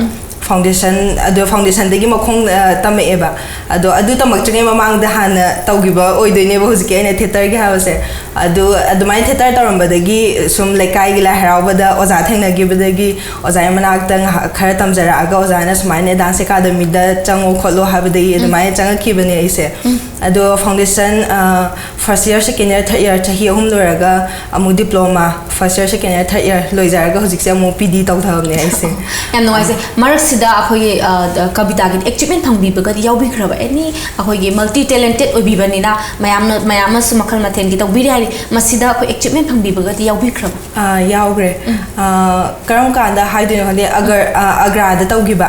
Foundation, ꯑꯗꯣ foundationꯗꯒꯤ ꯃꯈꯣꯡ, ꯑ, ꯇꯝꯃꯛꯑꯦꯕ꯫ ꯑꯗꯣ ꯑꯗꯨ ꯇꯝꯃꯛꯇ꯭ꯔꯤꯉꯩ ꯃꯃꯥꯡꯗ ꯍꯥꯟꯅ ꯇꯧꯈꯤꯕ ꯑꯣꯏꯗꯣꯏꯅꯦꯕ ꯍꯧꯖꯤꯛꯀꯤ ꯑꯩꯅ theatreꯒꯤ ꯍꯥꯏꯕꯁꯦ꯫ ꯑꯗꯨ ꯑꯗꯨꯃꯥꯏꯅ theatre ꯇꯧꯔꯝꯕꯗꯒꯤ ꯁꯨꯝ ꯂꯩꯀꯥꯏꯒꯤ ꯂꯥꯏ ꯍꯔꯥꯎꯕꯗ ꯑꯣꯖꯥ ꯊꯦꯡꯅꯈꯤꯕꯗꯒꯤ ꯑꯣꯖꯥꯒꯤ ꯃꯅꯥꯛꯇ ꯉꯥꯏꯍꯥꯛ ꯈꯔ ꯇꯝꯖꯔꯛꯑꯒ ꯑꯣꯖꯥꯅ ꯁꯨꯃꯥꯏꯅ dance academyꯗ ꯆꯪꯉꯣ ꯈꯣꯠꯂꯣ ꯍꯥꯏꯕꯗꯒꯤ ꯑꯗꯨꯃꯥꯏꯅ ꯆꯪꯉꯛꯈꯤꯕꯅꯦ ꯑꯩꯁꯦ꯫ ꯑꯗꯣ foundation, ꯑ, first year, second year, third year ꯆꯍꯤ ꯑꯍꯨꯝ ꯂꯣꯏꯔꯒ ꯑꯃꯨꯛ diploma first year, second year, third year ꯂꯣꯏꯖꯔꯒ ꯍꯧꯖꯤꯛꯁꯦ ꯑꯃꯨꯛ P D ꯇꯧꯊꯕꯅꯦ ꯑꯩꯁꯦ꯫ ꯌꯥꯝ ꯅꯨꯡꯉꯥꯏꯖꯩ꯫ ꯃꯔꯛꯁꯤꯗ ꯗ ꯑꯩꯈꯣꯏꯒꯤ ꯑ, ꯗ ꯀꯕꯤꯇꯥꯒꯤꯗꯤ ꯑꯦꯆꯤꯞꯃꯦꯟ ꯐꯪꯕꯤꯕꯒꯗꯤ ꯌꯥꯎꯕꯤꯈ꯭ꯔꯕ? ꯑꯦꯅꯤ ꯑꯩꯈꯣꯏꯒꯤ ꯃꯜꯇꯤ ꯇꯦꯂꯦꯟꯇꯦꯠ ꯑꯣꯏꯕꯤꯕꯅꯤꯅ ꯃꯌꯥꯝꯅ, ꯃꯌꯥꯝ ꯑꯃꯁꯨ ꯃꯈꯜ ꯃꯊꯦꯜꯒꯤ ꯇꯧꯕꯤꯔꯤ ꯍꯥꯏꯔꯤ, ꯃꯁꯤꯗ ꯑꯩꯈꯣꯏ ꯑꯦꯆꯤꯞꯃꯦꯟ ꯐꯪꯕꯤꯕꯒꯗꯤ ꯌꯥꯎꯕꯤꯈ꯭ꯔꯕ? ꯑꯥ, ꯌꯥꯎꯈ꯭ꯔꯦ꯫ ꯑꯥ, ꯀꯔꯝ ꯀꯥꯟꯗ ꯍꯥꯏꯗꯣꯏꯅꯣ ꯈꯪꯗꯦ, ꯑꯒꯔ ꯑꯥ, ꯑꯒ꯭ꯔꯥꯗ ꯇꯧꯈꯤꯕ꯫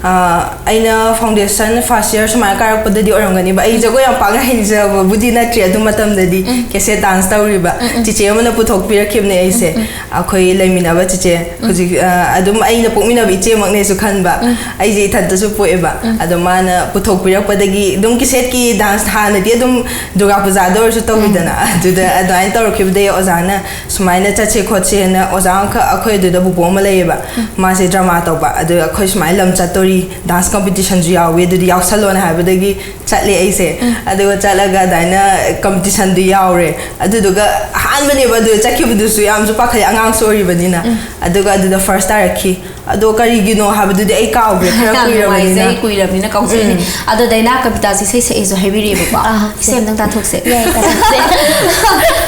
ꯑꯥ, ꯑꯩꯅ ꯐꯥꯎꯟꯗꯦꯁꯟ ꯐꯥꯔꯁ ꯏꯌꯔ ꯁꯨꯃꯥꯏꯅ ꯀꯥꯔꯛꯄꯗꯗꯤ ꯑꯣꯏꯔꯝꯒꯅꯤꯕ, ꯑꯩ ꯖꯒꯣꯏ ꯌꯥꯝ ꯄꯥꯛꯅ ꯍꯩꯖꯕꯕꯨꯗꯤ ꯅꯠꯇ꯭ꯔꯤ ꯑꯗꯨ ꯃꯇꯝꯗꯗꯤ꯫ ꯀꯦꯁꯦꯠ ꯗꯥꯟꯁ ꯇꯧꯔꯤꯕ ꯆꯤꯆꯦ ꯑꯃꯅ ꯄꯨꯊꯣꯛꯄꯤꯔꯛꯈꯤꯕꯅꯦ ꯑꯩꯁꯦ꯫ ꯑꯩꯈꯣꯏ ꯂꯩꯃꯤꯟꯅꯕ ꯆꯤꯆꯦ, ꯍꯧꯖꯤꯛ ꯑꯥ, ꯑꯗꯨꯝ ꯑꯩꯅ ꯄꯣꯛꯃꯤꯟꯅꯕ ꯏꯆꯦꯃꯛꯅꯦꯁꯨ ꯈꯟꯕ꯫ ꯑꯩꯁꯦ ꯏꯊꯟꯇꯁꯨ ꯄꯣꯛꯑꯦꯕ꯫ ꯑꯗꯣ ꯃꯥꯅ ꯄꯨꯊꯣꯛꯄꯤꯔꯛꯄꯗꯒꯤ ꯑꯗꯨꯝ ꯀꯦꯁꯦꯠꯀꯤ ꯗꯥꯟꯁ ꯍꯥꯟꯅꯗꯤ ꯑꯗꯨꯝ ꯗꯨꯔꯒꯥ ꯄꯨꯖꯥꯗ ꯑꯣꯏꯔꯁꯨ ꯇꯧꯋꯤꯗꯅ꯫ ꯑꯗꯨꯗ ꯑꯗꯨꯃꯥꯏꯅ ꯇꯧꯔꯛꯈꯤꯕꯗꯒꯤ ꯑꯣꯖꯥꯅ ꯁꯨꯃꯥꯏꯅ ꯆꯠꯁꯦ ꯈꯣꯠꯁꯦꯅ ꯑꯣꯖꯥ ꯑꯃꯈꯛ ꯑꯩꯈꯣꯏ ꯑꯗꯨꯗ ꯕꯨꯕꯣꯛ ꯑꯃ ꯂꯩꯌꯦꯕ꯫ ꯃꯥꯁꯦ ꯗ꯭ꯔꯃꯥ ꯇꯧꯕ꯫ ꯑꯗꯨ ꯑꯩꯈꯣꯏ ꯁꯨꯃꯥꯏꯅ ꯂꯝ ꯆꯠꯇꯣꯔꯤ, ꯗꯥꯟꯁ ꯀꯝꯄꯤꯇꯤꯁꯟꯁꯨ ꯌꯥꯎꯋꯤ, ꯑꯗꯨꯗꯤ ꯌꯥꯎꯁꯜꯂꯣꯅ ꯍꯥꯏꯕꯗꯒꯤ ꯆꯠꯂꯦ ꯑꯩꯁꯦ꯫ ꯑꯗꯨꯒ ꯆꯠꯂꯒ ꯑꯗꯨꯃꯥꯏꯅ ꯀꯝꯄꯤꯇꯤꯁꯟꯗꯨ ꯌꯥꯎꯔꯦ꯫ ꯑꯗꯨꯗꯨꯒ ꯑꯍꯥꯟꯕꯅꯦꯕ ꯑꯗꯨ ꯆꯠꯈꯤꯕꯗꯨꯁꯨ, ꯌꯥꯝꯁꯨ ꯄꯥꯈꯠꯂꯤ, ꯑꯉꯥꯡꯁꯨ ꯑꯣꯏꯔꯤꯕꯅꯤꯅ꯫ ꯑꯗꯨꯒ ꯑꯗꯨꯗ ꯐꯥꯔꯁ ꯇꯥꯔꯛꯈꯤ꯫ ꯑꯗꯣ ꯀꯔꯤꯒꯤꯅꯣ ꯍꯥꯏꯕꯗꯨꯗꯤ ꯑꯩ ꯀꯥꯎꯈ꯭ꯔꯦ, ꯈꯔ ꯌꯥꯝ ꯀꯨꯏꯔꯕꯅꯤꯅ꯫ ꯅꯨꯡꯉꯥꯏꯖꯩ, ꯀꯨꯏꯔꯕꯅꯤꯅ ꯀꯥꯎꯖꯩꯅꯦ꯫ ꯑꯗꯣ ꯗꯥꯏꯅꯥ ꯀꯕꯤꯇꯥꯁꯦ ꯏꯁꯩ ꯁꯛꯑꯦꯁꯨ ꯍꯥꯏꯕꯤꯔꯛꯑꯦꯕꯀꯣ꯫ ꯑꯥ, ꯏꯁꯩ ꯑꯝꯇꯪ ꯇꯥꯊꯣꯛꯁꯦ꯫ ꯌꯥꯏ, ꯇꯥꯊꯣꯛꯁꯦ꯫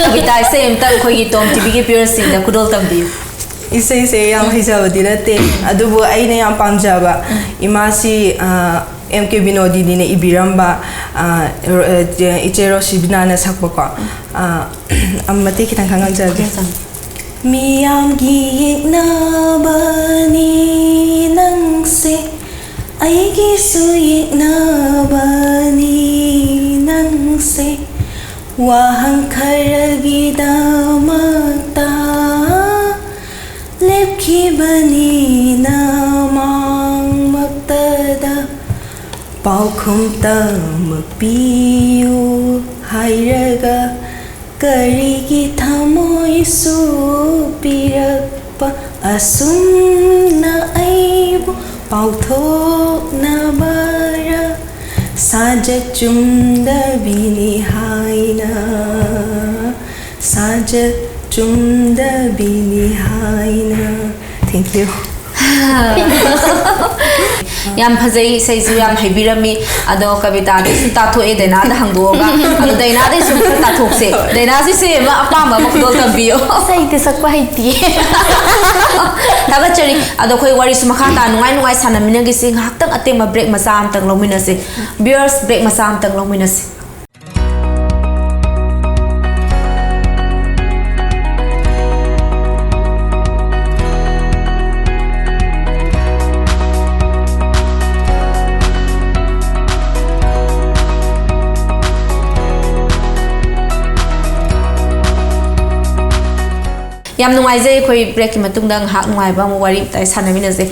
ꯀꯕꯤꯇꯥ ꯏꯁꯩ ꯑꯝꯇꯪ ꯑꯩꯈꯣꯏꯒꯤ ꯇꯣꯝ ꯇꯤꯚꯤꯒꯤ ꯚ꯭ꯌꯨꯋꯔꯁꯤꯡꯗ ꯈꯨꯗꯣꯜ ꯇꯝꯕꯤꯌꯨ꯫ ꯏꯁꯩꯁꯦ ꯌꯥꯝ ꯍꯩꯖꯕꯗꯤ ꯅꯠꯇꯦ, ꯑꯗꯨꯕꯨ ꯑꯩꯅ ꯌꯥꯝ ꯄꯥꯝꯖꯕ ꯏꯃꯥꯁꯤ, ꯑ, ꯑꯦꯝ ꯀꯦ ꯕꯤꯅꯣꯗꯤꯅꯤꯅ ꯏꯕꯤꯔꯝꯕ, ꯑ, ꯔꯣ-, ꯑ, ꯏꯆꯦ ꯔꯣꯁꯤꯕꯤꯅꯥꯅ ꯁꯛꯄꯀꯣ꯫ ꯑ, ꯑ, ꯃꯇꯦꯛ ꯈꯤꯇꯪ ꯈꯪ ꯉꯪꯖꯒꯦ꯫ ꯃꯤꯌꯥꯝꯒꯤ ꯌꯦꯛꯅꯕꯅꯤ ꯅꯪꯁꯦ, ꯑꯩꯒꯤꯁꯨ ꯌꯦꯛꯅꯕꯅꯤ ꯅꯪꯁꯦ, ꯋꯥꯍꯪ ꯈꯔꯒꯤꯗꯃꯛꯇ ꯂꯦꯞꯈꯤꯕꯅꯤ ꯅꯃꯥꯡꯃꯛꯇꯗ꯫ ꯄꯥꯎꯈꯨꯝ ꯇꯃꯛ ꯄꯤꯌꯨ ꯍꯥꯏꯔꯒ ꯀꯔꯤꯒꯤ ꯊꯃꯣꯏꯁꯨ ꯄꯤꯔꯛꯄ? ꯑꯁꯨꯝꯅ ꯑꯩꯕꯨ ꯄꯥꯎꯊꯣꯛꯅꯕꯔ ꯁꯥꯖꯠ ꯆꯨꯝꯗꯕꯤꯅꯤ ꯍꯥꯏꯅ, ꯁꯥꯖꯠ ꯆꯨꯝꯗꯕꯤꯅꯤ ꯍꯥꯏꯅ꯫ Thank you. ꯌꯥꯝ ꯐꯖꯩ, ꯏꯁꯩꯁꯨ ꯌꯥꯝ ꯍꯩꯕꯤꯔꯝꯃꯤ꯫ ꯑꯗꯣ ꯀꯕꯤꯇꯥꯗꯩꯁꯨ ꯇꯥꯊꯣꯛꯑꯦ, ꯗꯥꯏꯅꯥꯗ ꯍꯪꯗꯣꯛꯑꯒ꯫ ꯑꯗꯣ ꯗꯥꯏꯅꯥꯗꯩꯁꯨ ꯈꯔ ꯇꯥꯊꯣꯛꯁꯦ꯫ ꯗꯥꯏꯅꯥꯁꯤꯁꯦ ꯑꯃ ꯑꯄꯥꯝꯕ ꯑꯃ ꯈꯨꯗꯣꯜ ꯇꯝꯕꯤꯌꯣ꯫ ꯏꯁꯩꯗꯤ ꯁꯛꯄ ꯍꯩꯇꯤꯌꯦ꯫ ꯊꯥꯒꯠꯆꯔꯤ꯫ ꯑꯗꯣ ꯑꯩꯈꯣꯏ ꯋꯥꯔꯤꯁꯨ ꯃꯈꯥ ꯇꯥꯅ ꯅꯨꯡꯉꯥꯏ ꯅꯨꯡꯉꯥꯏ ꯁꯥꯟꯅꯃꯤꯟꯅꯈꯤꯁꯤ꯫ ꯉꯥꯏꯍꯥꯛꯇꯪ ꯑꯇꯦꯟꯕ ꯕ꯭ꯔꯦꯛ ꯃꯆꯥ ꯑꯝꯇꯪ ꯂꯧꯃꯤꯟꯅꯁꯤ꯫ ꯚ꯭ꯌꯨꯋꯔꯁ, ꯕ꯭ꯔꯦꯛ ꯃꯆꯥ ꯑꯝꯇꯪ ꯂꯧꯃꯤꯟꯅꯁꯤ꯫ ꯌꯥꯝ ꯅꯨꯡꯉꯥꯏꯖꯩ꯫ ꯑꯩꯈꯣꯏ ꯕ꯭ꯔꯦꯛꯀꯤ ꯃꯇꯨꯡꯗ ꯉꯥꯏꯍꯥꯛ ꯅꯨꯡꯉꯥꯏꯕ ꯑꯃꯨꯛ ꯋꯥꯔꯤ ꯋꯥꯇꯥꯏ ꯁꯥꯟꯅꯃꯤꯟꯅꯁꯦ꯫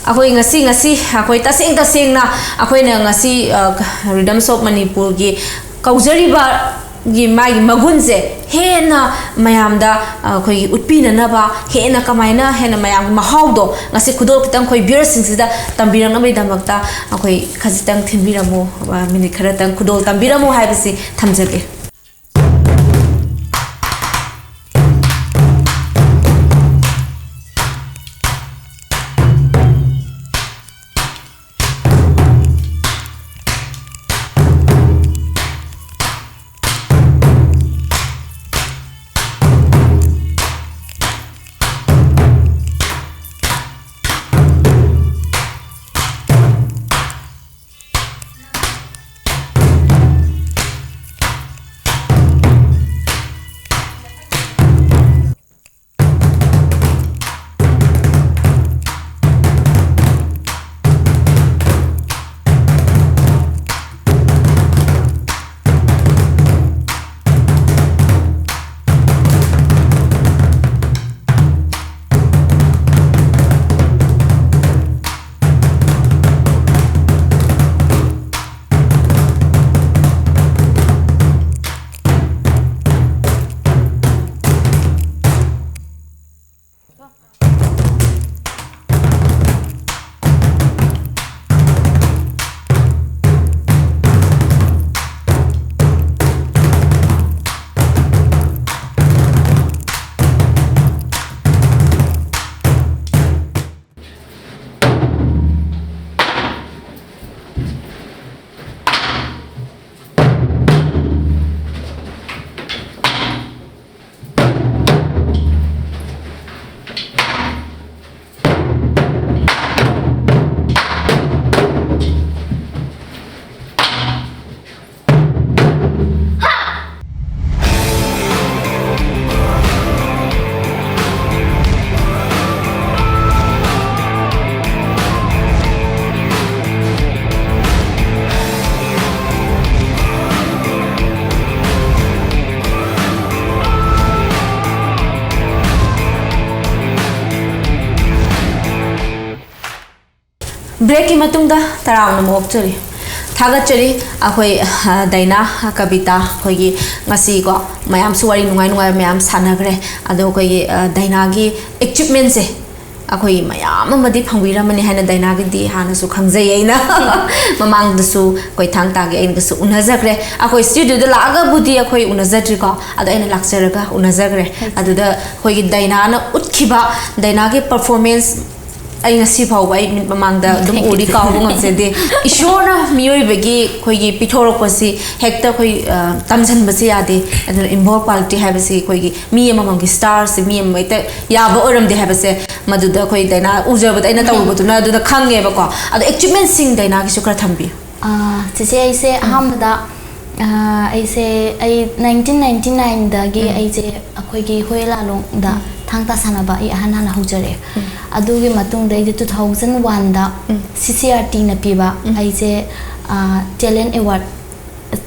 ꯑꯩꯈꯣꯏ ꯉꯁꯤ, ꯉꯁꯤ ꯑꯩꯈꯣꯏ ꯇꯁꯦꯡ ꯇꯁꯦꯡꯅ ꯑꯩꯈꯣꯏꯅ ꯉꯁꯤ, ꯑ, Rhythms of Manipurꯒꯤ ꯀꯧꯖꯔꯤꯕꯒꯤ ꯃꯥꯒꯤ ꯃꯒꯨꯟꯁꯦ ꯍꯦꯟꯅ ꯃꯌꯥꯝꯗ, ꯑ, ꯑꯩꯈꯣꯏꯒꯤ ꯎꯠꯄꯤꯅꯅꯕ, ꯍꯦꯟꯅ ꯀꯃꯥꯏꯅ ꯍꯦꯟꯅ ꯃꯌꯥꯝꯒꯤ ꯃꯍꯥꯎꯗꯣ ꯉꯁꯤ ꯈꯨꯗꯣꯜ ꯈꯤꯇꯪ ꯑꯩꯈꯣꯏ ꯚ꯭ꯌꯨꯋꯔꯁꯤꯡꯁꯤꯗ ꯇꯝꯕꯤꯔꯛꯅꯕꯒꯤꯗꯃꯛꯇ ꯑꯩꯈꯣꯏ ꯈꯖꯤꯛꯇꯪ ꯊꯤꯟꯕꯤꯔꯝꯃꯨ, ꯑ, ꯃꯤꯅꯤꯠ ꯈꯔꯇꯪ ꯈꯨꯗꯣꯜ ꯇꯝꯕꯤꯔꯝꯃꯨ ꯍꯥꯏꯕꯁꯤ ꯊꯝꯖꯒꯦ꯫ ꯕ꯭ꯔꯦꯛꯀꯤ ꯃꯇꯨꯡꯗ ꯇꯔꯥꯝꯅ ꯑꯃꯨꯛ ꯑꯣꯛꯆꯔꯤ꯫ ꯊꯥꯒꯠꯆꯔꯤ꯫ ꯑꯩꯈꯣꯏ, ꯑ, ꯗꯥꯏꯅꯥ, ꯀꯕꯤꯇꯥ, ꯑꯩꯈꯣꯏꯒꯤ ꯉꯁꯤꯀꯣ ꯃꯌꯥꯝꯁꯨ ꯋꯥꯔꯤ ꯅꯨꯡꯉꯥꯏ ꯅꯨꯡꯉꯥꯏꯕ ꯃꯌꯥꯝ ꯁꯥꯟꯅꯈ꯭ꯔꯦ꯫ ꯑꯗꯣ ꯑꯩꯈꯣꯏꯒꯤ, ꯑ, ꯗꯥꯏꯅꯥꯒꯤ ꯑꯦꯆꯤꯞꯃꯦꯟꯁꯦ ꯑꯩꯈꯣꯏ ꯃꯌꯥꯝ ꯑꯃꯗꯤ ꯐꯪꯕꯤꯔꯝꯃꯅꯤ ꯍꯥꯏꯅ ꯗꯥꯏꯅꯥꯒꯤꯗꯤ ꯍꯥꯟꯅꯁꯨ ꯈꯪꯖꯩ ꯑꯩꯅ꯫ ꯃꯃꯥꯡꯗꯁꯨ ꯑꯩꯈꯣꯏ ꯊꯥꯡ ꯇꯥꯒꯤ ꯑꯩꯅꯒꯁꯨ ꯎꯅꯖꯈ꯭ꯔꯦ꯫ ꯑꯩꯈꯣꯏ ꯁ꯭ꯇꯨꯗꯤꯑꯣꯗ ꯂꯥꯛꯑꯒꯕꯨꯗꯤ ꯑꯩꯈꯣꯏ ꯎꯅꯖꯗ꯭ꯔꯤꯀꯣ, ꯑꯗꯣ ꯑꯩꯅ ꯂꯥꯛꯆꯔꯒ ꯎꯅꯖꯈ꯭ꯔꯦ꯫ ꯑꯗꯨꯗ ꯑꯩꯈꯣꯏꯒꯤ ꯗꯥꯏꯅꯥꯅ ꯎꯠꯈꯤꯕ, ꯗꯥꯏꯅꯥꯒꯤ ꯄꯔꯐꯣꯔꯃꯦꯟꯁ ꯑꯩ ꯉꯁꯤ ꯐꯥꯎꯕ ꯑꯩ ꯃꯤꯠ ꯃꯃꯥꯡꯗ ꯑꯗꯨꯝ ꯎꯔꯤ, ꯀꯥꯎꯕ ꯉꯝꯖꯗꯦ꯫ ꯏꯁꯣꯔꯅ ꯃꯤꯑꯣꯏꯕꯒꯤ ꯑꯩꯈꯣꯏꯒꯤ ꯄꯤꯊꯣꯔꯛꯄꯁꯤ ꯍꯦꯛꯇ ꯑꯩꯈꯣꯏ, ꯑ, ꯇꯝꯁꯤꯟꯕꯁꯤ ꯌꯥꯗꯦ꯫ ꯑꯗꯨꯅ inborn quality ꯍꯥꯏꯕꯁꯤ ꯑꯩꯈꯣꯏꯒꯤ ꯃꯤ ꯑꯃꯃꯝꯒꯤ starꯁꯤ ꯃꯤ ꯑꯃꯃꯝ ꯍꯦꯛꯇ ꯌꯥꯕ ꯑꯣꯏꯔꯝꯗꯦ ꯍꯥꯏꯕꯁꯦ ꯃꯗꯨꯗ ꯑꯩꯈꯣꯏ ꯗꯥꯏꯅꯥ ꯎꯖꯕꯗ ꯑꯩꯅ ꯇꯧꯔꯨꯕꯗꯨꯅ ꯑꯗꯨꯗ ꯈꯪꯉꯦꯕꯀꯣ꯫ ꯑꯗꯣ ꯑꯦꯆꯤꯞꯃꯦꯟꯁꯤꯡ ꯗꯥꯏꯅꯥꯒꯤꯁꯨ ꯈꯔ ꯊꯝꯕꯤꯌꯨ꯫ ꯑꯥ, ꯆꯦꯆꯦ, ꯑꯩꯁꯦ ꯑꯍꯥꯟꯕꯗ, ꯑꯥ, ꯑꯩꯁꯦ, ꯑꯩ ꯅꯥꯏꯟꯇꯤꯟ ꯅꯥꯏꯟꯇꯤ ꯅꯥꯏꯟꯗꯒꯤ ꯎꯝ꯫ ꯑꯩꯁꯦ ꯑꯩꯈꯣꯏꯒꯤ ꯍꯣꯌꯦ ꯂꯥꯂꯣꯡꯗ ꯎꯝ꯫ ꯊꯥꯡ ꯇꯥ ꯁꯥꯟꯅꯕ ꯑꯩ ꯑꯍꯥꯟ ꯍꯥꯟꯅ ꯍꯧꯖꯔꯛꯑꯦ꯫ ꯎꯝ꯫ ꯑꯗꯨꯒꯤ ꯃꯇꯨꯡꯗ ꯑꯩꯁꯦ two thousand oneꯗ ꯎꯝ꯫ C C R Tꯅ ꯄꯤꯕ ꯎꯝ꯫ ꯑꯩꯁꯦ, ꯑꯥ, talent award,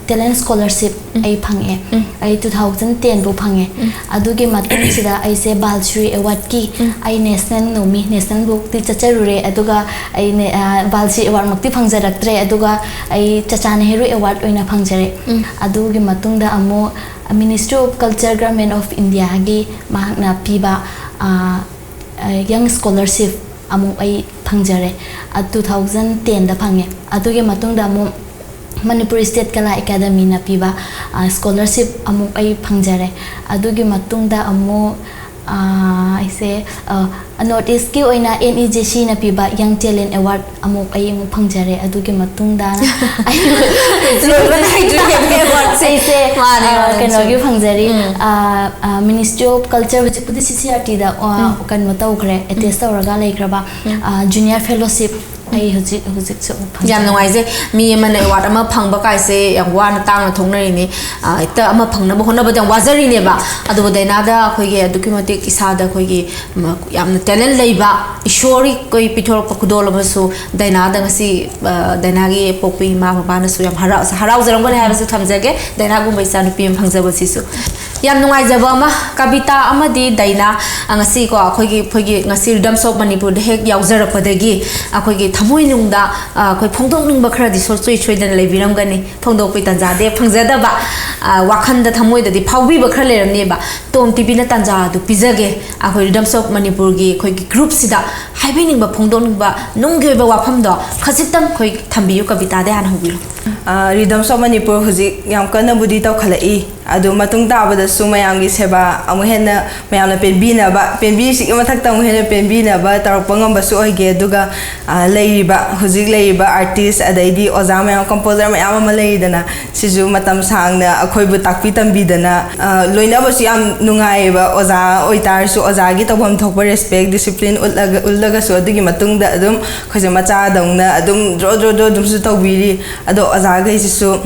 talent scholarship ꯎꯝ꯫ ꯑꯩ ꯐꯪꯉꯦ꯫ ꯎꯝ꯫ ꯑꯩ two thousand ten ꯐꯥꯎ ꯐꯪꯉꯦ꯫ ꯎꯝ꯫ ꯑꯗꯨꯒꯤ ꯃꯇꯨꯡꯁꯤꯗ ꯑꯩꯁꯦ ꯕꯥꯜ ꯁ꯭ꯔꯤ awardꯀꯤ ꯎꯝ꯫ ꯑꯩ national ꯅꯣꯃꯤ, national ꯐꯥꯎꯗꯤ ꯆꯠꯆꯔꯨꯔꯦ꯫ ꯑꯗꯨꯒ ꯑꯩꯅ, ꯑ, ꯕꯥꯜ ꯁ꯭ꯔꯤ awardꯃꯛꯇꯤ ꯐꯪꯖꯔꯛꯇ꯭ꯔꯦ꯫ ꯑꯗꯨꯒ ꯑꯩ ꯆꯆꯥ ꯅꯦꯍꯔꯨ award ꯑꯣꯏꯅ ꯐꯪꯖꯔꯦ꯫ ꯎꯝ꯫ ꯑꯗꯨꯒꯤ ꯃꯇꯨꯡꯗ ꯑꯃꯨꯛ Ministry of Culture, Government of Indiaꯒꯤ ꯃꯍꯥꯛꯅ ꯄꯤꯕ, ꯑ, ꯑ, young scholarship ꯑꯃꯨꯛ ꯑꯩ ꯐꯪꯖꯔꯦ꯫ ꯑ, two thousand tenꯗ ꯐꯪꯉꯦ꯫ ꯑꯗꯨꯒꯤ ꯃꯇꯨꯡꯗ ꯑꯃꯨꯛ ꯃꯅꯤꯄꯨꯔ State Kala Academyꯅ ꯄꯤꯕ, ꯑ, scholarship ꯑꯃꯨꯛ ꯑꯩ ꯐꯪꯖꯔꯦ꯫ ꯑꯗꯨꯒꯤ ꯃꯇꯨꯡꯗ ꯑꯃꯨꯛ, ꯑ, ꯑꯩꯁꯦ, ꯑ, North Eastꯀꯤ ꯑꯣꯏꯅ N E J Cꯅ ꯄꯤꯕ Young Talent Award ꯑꯃꯨꯛ ꯑꯩ ꯑꯃꯨꯛ ꯐꯪꯖꯔꯦ꯫ ꯑꯗꯨꯒꯤ ꯃꯇꯨꯡꯗ ꯑꯩ ꯂꯣꯏꯕ ꯅꯥꯏꯗ꯭ꯔꯤꯅꯦ awardꯁꯦ꯫ ꯑꯩꯁꯦ, ꯃꯥꯅꯦ, ꯑ, ꯃꯥꯅꯦ, ꯀꯩꯅꯣꯒꯤ ꯆꯨꯝꯃꯦ꯫ ꯐꯪꯖꯔꯤ, ꯎꯝ꯫ ꯑ, ꯑ, Ministry of Culture, ꯍꯧꯖꯤꯛꯄꯨꯗꯤ C C R Tꯗ, ꯑ, ꯎꯝ꯫ ꯀꯩꯅꯣ ꯇꯧꯈ꯭ꯔꯦ, attach ꯎꯝ꯫ ꯇꯧꯔꯒ ꯂꯩꯈ꯭ꯔꯕ, ꯎꯝ꯫ ꯑ, junior fellowship ꯑꯩ ꯍꯧꯖꯤꯛ, ꯍꯧꯖꯤꯛꯁꯨ ꯐꯪꯖꯔꯤ꯫ ꯌꯥꯝ ꯅꯨꯡꯉꯥꯏꯖꯩ꯫ ꯃꯤ ꯑꯃꯅ award ꯑꯃ ꯐꯪꯕ ꯀꯥꯏꯁꯦ ꯌꯥꯝ ꯋꯥꯅ ꯇꯥꯡꯅ ꯊꯣꯛꯅꯔꯤꯅꯤ꯫ ꯑ, ꯍꯦꯛꯇ ꯑꯃ ꯐꯪꯅꯕ ꯍꯣꯠꯅꯕꯗ ꯌꯥꯝ ꯋꯥꯖꯔꯤꯅꯦꯕ꯫ ꯑꯗꯨꯕꯨ ꯗꯥꯏꯅꯥꯗ ꯑꯩꯈꯣꯏꯒꯤ ꯑꯗꯨꯛꯀꯤ ꯃꯇꯤꯛ ꯏꯁꯥꯗ ꯑꯩꯈꯣꯏꯒꯤ, ꯃ-, ꯌꯥꯝꯅ talent ꯂꯩꯕ, ꯏꯁꯣꯔꯒꯤ ꯑꯩꯈꯣꯏ ꯄꯤꯊꯣꯔꯛꯄ ꯈꯨꯗꯣꯜ ꯑꯃꯁꯨ ꯗꯥꯏꯅꯥꯗ ꯉꯁꯤ, ꯑ, ꯗꯥꯏꯅꯥꯒꯤ ꯄꯣꯛꯄꯤ ꯏꯃꯥ ꯕꯕꯥꯅꯁꯨ ꯌꯥꯝ ꯍꯔꯥꯎ-, ꯍꯔꯥꯎꯖꯔꯝꯒꯅꯤ ꯍꯥꯏꯕꯁꯨ ꯊꯝꯖꯒꯦ, ꯗꯥꯏꯅꯥꯒꯨꯝꯕ ꯏꯆꯥꯅꯨꯄꯤ ꯑꯃ ꯐꯪꯖꯕꯁꯤꯁꯨ꯫ ꯌꯥꯝ ꯅꯨꯡꯉꯥꯏꯖꯕ ꯑꯃ, ꯀꯕꯤꯇꯥ ꯑꯃꯗꯤ ꯗꯥꯏꯅꯥ, ꯑ, ꯉꯁꯤꯀꯣ, ꯑꯩꯈꯣꯏꯒꯤ, ꯑꯩꯈꯣꯏꯒꯤ ꯉꯁꯤ Rhythms of Manipurꯗ ꯍꯦꯛ ꯌꯥꯎꯖꯔꯛꯄꯗꯒꯤ ꯑꯩꯈꯣꯏꯒꯤ ꯊꯃꯣꯏꯅꯨꯡꯗ, ꯑ, ꯑꯩꯈꯣꯏ ꯐꯣꯡꯗꯣꯛꯅꯤꯡꯕ ꯈꯔꯗꯤ ꯁꯨꯡꯁꯣꯏ ꯁꯣꯏꯗꯅ ꯂꯩꯕꯤꯔꯝꯒꯅꯤ꯫ ꯐꯣꯡꯗꯣꯛꯄꯒꯤ ꯇꯥꯟꯖꯥꯗꯤ ꯐꯪꯖꯗꯕ, ꯑ, ꯋꯥꯈꯜꯗ, ꯊꯃꯣꯏꯗꯗꯤ ꯐꯥꯎꯕꯤꯕ ꯈꯔ ꯂꯩꯔꯝꯅꯦꯕ꯫ ꯇꯣꯝ ꯇꯤꯚꯤꯅ ꯇꯥꯟꯖꯥ ꯑꯗꯨ ꯄꯤꯖꯒꯦ꯫ ꯑꯩꯈꯣꯏ Rhythms of Manipurꯒꯤ ꯑꯩꯈꯣꯏꯒꯤ groupꯁꯤꯗ ꯍꯥꯏꯕꯤꯅꯤꯡꯕ, ꯐꯣꯡꯗꯣꯛꯅꯤꯡꯕ, ꯅꯨꯡꯒꯤ ꯑꯣꯏꯕ ꯋꯥꯐꯝꯗꯣ ꯈꯖꯤꯛꯇꯪ ꯑꯩꯈꯣꯏ ꯊꯝꯕꯤꯌꯨ꯫ ꯀꯕꯤꯇꯥꯗꯩ ꯍꯥꯟꯅ ꯍꯧꯕꯤꯔꯣ꯫ ꯑ, Rhythms of Manipur ꯍꯧꯖꯤꯛ ꯌꯥꯝ ꯀꯟꯅꯕꯨꯗꯤ ꯇꯧꯈꯠꯂꯛꯏ꯫ ꯑꯗꯨ ꯃꯇꯨꯡ ꯇꯥꯕꯗꯁꯨ ꯃꯌꯥꯝꯒꯤ ꯁꯦꯕꯥ ꯑꯃꯨꯛ ꯍꯦꯟꯅ, ꯃꯌꯥꯝꯅ ꯄꯦꯟꯕꯤꯅꯕ, ꯄꯦꯟꯕꯤꯔꯤꯁꯤꯒꯤ ꯃꯊꯛꯇ ꯑꯃꯨꯛ ꯍꯦꯟꯅ ꯄꯦꯟꯕꯤꯅꯕ ꯇꯧꯔꯛꯄ ꯉꯝꯕꯁꯨ ꯑꯣꯏꯒꯦ꯫ ꯑꯗꯨꯒ, ꯑ, ꯂꯩꯔꯤꯕ, ꯍꯧꯖꯤꯛ ꯂꯩꯔꯤꯕ artist, ꯑꯗꯩꯗꯤ ꯑꯣꯖꯥ ꯃꯌꯥꯝ, composer ꯃꯌꯥꯝ ꯑꯃ ꯂꯩꯔꯤꯗꯅ, ꯁꯤꯁꯨ ꯃꯇꯝ ꯁꯥꯡꯅ ꯑꯩꯈꯣꯏꯕꯨ ꯇꯥꯛꯄꯤ ꯇꯝꯕꯤꯗꯅ, ꯑ, ꯂꯣꯏꯅꯕꯁꯨ ꯌꯥꯝ ꯅꯨꯡꯉꯥꯏꯌꯦꯕ꯫ ꯑꯣꯖꯥ ꯑꯣꯏꯇꯥꯔꯁꯨ ꯑꯣꯖꯥꯒꯤ ꯇꯧꯐꯝ ꯊꯣꯛꯄ respect, discipline ꯎꯠꯂꯒ, ꯎꯠꯂꯒꯁꯨ, ꯑꯗꯨꯒꯤ ꯃꯇꯨꯡꯗ ꯑꯗꯨꯝ ꯑꯩꯈꯣꯏꯁꯦ ꯃꯆꯥꯗꯧꯅ ꯑꯗꯨꯝ ꯗ꯭ꯔꯣ ꯗ꯭ꯔꯣ ꯗ꯭ꯔꯣ ꯑꯗꯨꯝꯁꯨ ꯇꯧꯕꯤꯔꯤ꯫ ꯑꯗꯣ ꯑꯣꯖꯥꯈꯩꯁꯤꯁꯨ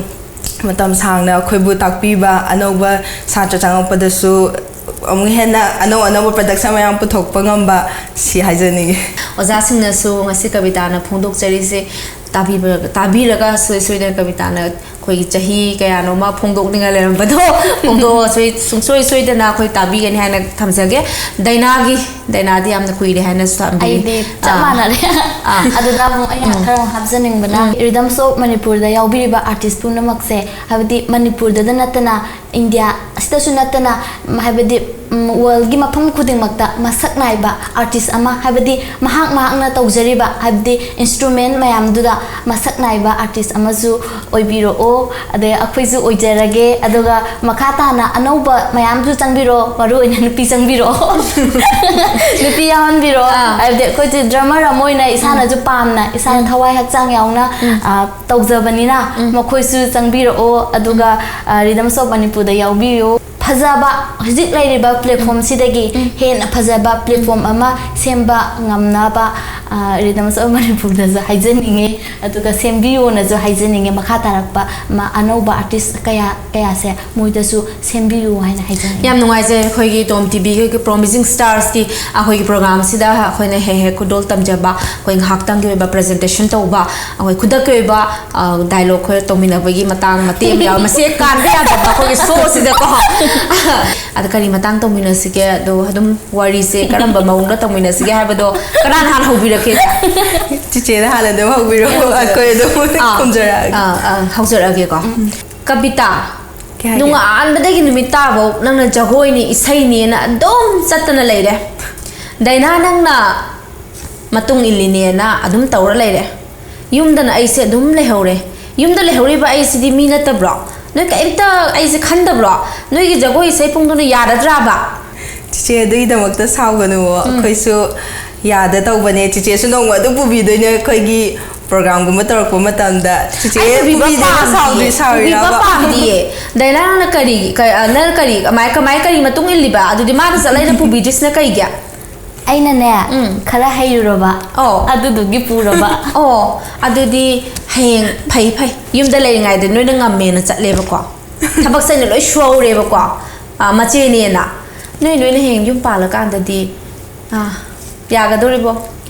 ꯃꯇꯝ ꯁꯥꯡꯅ ꯑꯩꯈꯣꯏꯕꯨ ꯇꯥꯛꯄꯤꯕ, ꯑꯅꯧꯕ ꯁꯥꯇ꯭ꯔ ꯆꯪꯉꯛꯄꯗꯁꯨ ꯑꯃꯨꯛ ꯍꯦꯟꯅ ꯑꯅꯧ ꯑꯅꯧꯕ production ꯃꯌꯥꯝ ꯄꯨꯊꯣꯛꯄ ꯉꯝꯕ, ꯁꯤ ꯍꯥꯏꯖꯅꯤꯡꯉꯤ꯫ ꯑꯣꯖꯥꯁꯤꯡꯅꯁꯨ ꯉꯁꯤ ꯀꯕꯤꯇꯥꯅ ꯐꯣꯡꯗꯣꯛꯆꯔꯤꯁꯦ ꯇꯥꯕꯤꯕ-, ꯇꯥꯕꯤꯔꯒ ꯁꯣꯏ ꯁꯣꯏꯗꯅ ꯀꯕꯤꯇꯥꯅ ꯑꯩꯈꯣꯏꯒꯤ ꯆꯍꯤ ꯀꯌꯥꯅꯣꯃ ꯐꯣꯡꯗꯣꯛꯅꯤꯡꯉꯥꯏ ꯂꯩꯔꯝꯕꯗꯣ ꯐꯣꯡꯗꯣꯛꯑꯒ ꯁꯣꯏ-, ꯁꯨꯡꯁꯣꯏ ꯁꯣꯏꯗꯅ ꯑꯩꯈꯣꯏ ꯇꯥꯕꯤꯒꯅꯤ ꯍꯥꯏꯅ ꯊꯝꯖꯒꯦ꯫ ꯗꯥꯏꯅꯥꯒꯤ, ꯗꯥꯏꯅꯥꯗꯤ ꯌꯥꯝꯅ ꯀꯨꯏꯔꯦ ꯍꯥꯏꯅꯁꯨ ꯊꯝꯕꯤꯔꯤ꯫ ꯑꯩꯗꯤ ꯆꯞ ꯑꯥ꯫ ꯃꯥꯟꯅꯔꯦ꯫ ꯑꯥ꯫ ꯑꯗꯨꯗ ꯑꯃꯨꯛ ꯑꯩꯅ ꯎꯝ꯫ ꯈꯔ ꯑꯃꯨꯛ ꯍꯥꯞꯆꯅꯤꯡꯕꯅ, ꯎꯝ꯫ Rhythms of Manipurꯗ ꯌꯥꯎꯕꯤꯔꯤꯕ artist ꯄꯨꯝꯅꯃꯛꯁꯦ, ꯍꯥꯏꯕꯗꯤ ꯃꯅꯤꯄꯨꯔꯗꯗ ꯅꯠꯇꯅ, ꯏꯟꯗꯤꯌꯥ ꯑꯁꯤꯗꯁꯨ ꯅꯠꯇꯅ, ꯎꯝ, ꯍꯥꯏꯕꯗꯤ, ꯎꯝ, worldꯒꯤ ꯃꯐꯝ ꯈꯨꯗꯤꯡꯃꯛꯇ ꯃꯁꯛ ꯅꯥꯏꯕ artist ꯑꯃ, ꯍꯥꯏꯕꯗꯤ ꯃꯍꯥꯛ ꯃꯍꯥꯛꯅ ꯇꯧꯖꯔꯤꯕ, ꯍꯥꯏꯕꯗꯤ instrument ꯃꯌꯥꯝꯗꯨꯗ ꯃꯁꯛ ꯅꯥꯏꯕ artist ꯑꯃꯁꯨ ꯑꯣꯏꯕꯤꯔꯛꯑꯣ꯫ ꯑꯗꯩ ꯑꯩꯈꯣꯏꯁꯨ ꯑꯣꯏꯖꯔꯒꯦ꯫ ꯑꯗꯨꯒ ꯃꯈꯥ ꯇꯥꯅ ꯑꯅꯧꯕ ꯃꯌꯥꯝꯁꯨ ꯆꯪꯕꯤꯔꯛꯑꯣ, ꯃꯔꯨ ꯑꯣꯏꯅ ꯅꯨꯄꯤ ꯆꯪꯕꯤꯔꯛꯑꯣ꯫ ꯅꯨꯄꯤ ꯌꯥꯎꯍꯟꯕꯤꯔꯛꯑꯣ꯫ ꯑꯥ꯫ ꯍꯥꯏꯕꯗꯤ ꯑꯩꯈꯣꯏꯁꯨ drummer ꯑꯃ ꯑꯣꯏꯅ ꯏꯁꯥꯅꯁꯨ ꯎꯝ꯫ ꯄꯥꯝꯅ, ꯏꯁꯥꯅ ꯎꯝ꯫ ꯊꯋꯥꯏ ꯍꯛꯆꯥꯡ ꯌꯥꯎꯅ, ꯎꯝ꯫ ꯑ, ꯇꯧꯖꯕꯅꯤꯅ, ꯎꯝ꯫ ꯃꯈꯣꯏꯁꯨ ꯆꯪꯕꯤꯔꯛꯑꯣ꯫ ꯑꯗꯨꯒ, ꯎꯝ꯫ ꯑ, Rhythms of Manipurꯗ ꯌꯥꯎꯕꯤꯌꯨ꯫ ꯐꯖꯕ, ꯍꯧꯖꯤꯛ ꯂꯩꯔꯤꯕ platformꯁꯤꯗꯒꯤ ꯎꯝ꯫ ꯍꯦꯟꯅ ꯐꯖꯕ platform ꯎꯝ꯫ ꯑꯃ ꯁꯦꯝꯕ ꯉꯝꯅꯕ, ꯔꯤꯗꯝꯁ ꯑꯣꯐ ꯃꯅꯤꯄꯨꯔꯗꯁꯨ ꯍꯥꯏꯖꯅꯤꯡꯉꯤ, ꯑꯗꯨꯒ ꯁꯦꯝꯕꯤꯌꯣꯅꯁꯨ ꯍꯥꯏꯖꯅꯤꯡꯉꯤ꯫ ꯃꯈꯥ ꯇꯥꯔꯛꯄ ꯑꯅꯧꯕ ꯑꯥꯔꯇꯤꯁ ꯀꯌꯥ ꯀꯌꯥꯁꯦ ꯃꯣꯏꯗꯁꯨ ꯁꯦꯝꯕꯤꯌꯨ ꯍꯥꯏꯅ ꯍꯥꯏꯖꯅꯤꯡꯉꯤ꯫ ꯌꯥꯝ ꯅꯨꯡꯉꯥꯏꯖꯩ꯫ ꯑꯩꯈꯣꯏꯒꯤ ꯇꯣꯝ ꯇꯤꯚꯤꯒꯤ ꯄ꯭ꯔꯣꯃꯤꯁꯤꯡ ꯁ꯭ꯇꯥꯔꯁꯀꯤ ꯑꯩꯈꯣꯏꯒꯤ ꯄ꯭ꯔꯣꯒ꯭ꯔꯥꯝꯁꯤꯗ ꯑꯩꯈꯣꯏꯅ ꯍꯦꯛ ꯍꯦꯛ ꯈꯨꯗꯣꯜ ꯇꯝꯖꯕ, ꯑꯩꯈꯣꯏ ꯉꯥꯏꯍꯥꯛꯇꯪꯒꯤ ꯑꯣꯏꯕ ꯄ꯭ꯔꯖꯦꯟꯇꯦꯁꯟ ꯇꯧꯕ, ꯑꯩꯈꯣꯏ ꯈꯨꯗꯛꯀꯤ ꯑꯣꯏꯕ ꯗꯥꯏꯂꯣꯛ ꯈꯔ ꯇꯧꯃꯤꯟꯅꯕꯒꯤ ꯃꯇꯥꯡ ꯃꯇꯦꯛ ꯑꯃ ꯌꯥꯎꯋꯦ꯫ ꯃꯁꯤ ꯍꯦꯛ ꯀꯥꯟꯕ ꯌꯥꯗꯕ ꯑꯩꯈꯣꯏꯒꯤ ꯁꯣꯁꯤꯗꯀꯣ꯫ ꯑꯗ ꯀꯔꯤ ꯃꯇꯥꯡ ꯇꯧꯃꯤꯟꯅꯁꯤꯒꯦ? ꯑꯗꯣ ꯑꯗꯨꯝ ꯋꯥꯔꯤꯁꯦ ꯀꯔꯝꯕ ꯃꯑꯣꯡꯗ ꯇꯧꯃꯤꯟꯅꯁꯤꯒꯦ ꯍꯥꯏꯕꯗꯣ ꯀꯅꯥꯅ ꯍꯥꯟꯅ ꯍꯧꯕꯤꯔꯛꯀꯦ? ꯆꯤꯆꯦꯅ ꯍꯥꯟꯅ ꯑꯗꯨꯝ ꯍꯧꯕꯤꯔꯛꯑꯣ, ꯑꯩꯈꯣꯏ ꯑꯗꯨꯝ ꯑꯥ, ꯈꯨꯝꯖꯔꯛꯑꯒꯦ꯫ ꯑꯥ, ꯑꯥ, ꯍꯧꯖꯔꯛꯑꯒꯦꯀꯣ꯫ ꯀꯕꯤꯇꯥ, ꯀꯩ ꯍꯥꯏꯒꯦ? ꯅꯣꯡꯉꯥꯟꯕꯗꯒꯤ ꯅꯨꯃꯤꯠ ꯇꯥꯐꯧ ꯅꯪꯅ ꯖꯒꯣꯏꯅꯤ, ꯏꯁꯩꯅꯤꯅ ꯑꯗꯨꯝ ꯆꯠꯇꯅ ꯂꯩꯔꯦ꯫ ꯗꯥꯏꯅꯥ, ꯅꯪꯅ ꯃꯇꯨꯡ ꯏꯜꯂꯤꯅꯦꯅ ꯑꯗꯨꯝ ꯇꯧꯔ ꯂꯩꯔꯦ꯫ ꯌꯨꯝꯗꯅ ꯑꯩꯁꯦ ꯑꯗꯨꯝ ꯂꯩꯍꯧꯔꯦ꯫ ꯌꯨꯝꯗ ꯂꯩꯍꯧꯔꯤꯕ ꯑꯩꯁꯤꯗꯤ ꯃꯤ ꯅꯠꯇꯕ꯭ꯔꯣ? ꯅꯣꯏ ꯀꯔꯤꯝꯇ ꯑꯩꯁꯦ ꯈꯟꯗꯕ꯭ꯔꯣ? ꯅꯣꯏꯒꯤ ꯖꯒꯣꯏ ꯏꯁꯩ ꯄꯨꯡꯗꯨꯅ ꯌꯥꯔꯗ꯭ꯔꯥꯕ? ꯆꯤꯆꯦ, ꯑꯗꯨꯒꯤꯗꯃꯛꯇ ꯁꯥꯎꯒꯅꯨ꯫ ꯑꯩꯈꯣꯏꯁꯨ ꯌꯥꯗ ꯇꯧꯕꯅꯦ꯫ ꯆꯤꯆꯦꯁꯨ ꯅꯣꯡꯃ ꯑꯗꯨꯝ ꯄꯨꯕꯤꯗꯣꯏꯅꯦ ꯑꯩꯈꯣꯏꯒꯤ ꯄ꯭ꯔꯣꯒ꯭ꯔꯥꯝꯒꯨꯝꯕ ꯇꯧꯔꯛꯄ ꯃꯇꯝꯗ꯫ ꯆꯤꯆꯦ, ꯑꯩ ꯄꯨꯕꯤꯕ ꯄꯨꯕꯤꯗꯣꯏꯅꯦ, ꯄꯥꯝꯗꯤꯌꯦ꯫ ꯁꯥꯎꯗ꯭ꯔꯤ, ꯄꯨꯕꯤꯕ ꯁꯥꯎꯔꯤꯔꯕ? ꯄꯥꯝꯗꯤꯌꯦ꯫ ꯗꯥꯏꯅꯥ, ꯅꯪꯅ ꯀꯔꯤ, ꯀ-, ꯑ, ꯅꯪ ꯀꯔꯤ, ꯀꯃꯥꯏ, ꯀꯃꯥꯏ, ꯀꯔꯤ ꯃꯇꯨꯡ ꯏꯜꯂꯤꯕ? ꯑꯗꯨꯗꯤ ꯃꯥꯅ ꯆꯠꯂ ꯑꯩꯅ ꯄꯨꯕꯤꯗ꯭ꯔꯤꯁꯤꯅ ꯀꯩꯒꯤ? ꯑꯩꯅꯅꯦ, ꯎꯝ꯫ ꯈꯔ ꯍꯩꯔꯨꯔꯕ꯫ ꯑꯣ꯫ ꯑꯗꯨꯗꯨꯒꯤ ꯄꯨꯔꯕ꯫ ꯑꯣ, ꯑꯗꯨꯗꯤ ꯍꯌꯦꯡ ꯐꯩ, ꯐꯩ꯫ ꯌꯨꯝꯗ ꯂꯩꯔꯤꯉꯩꯗ ꯅꯣꯏꯅ ꯉꯝꯃꯦꯅ ꯆꯠꯂꯦꯕꯀꯣ꯫ ꯊꯕꯛꯁꯦ ꯑꯩꯅ ꯂꯣꯏ ꯁꯨꯍꯧꯔꯦꯕꯀꯣ꯫ ꯑ, ꯃꯆꯦꯅꯦꯅ꯫ ꯅꯣꯏ, ꯅꯣꯏꯅ ꯍꯌꯦꯡ ꯌꯨꯝ ꯄꯥꯜꯂꯀꯥꯟꯗꯗꯤ, ꯑ, ꯌꯥꯒꯗꯧꯔꯤꯕꯣ?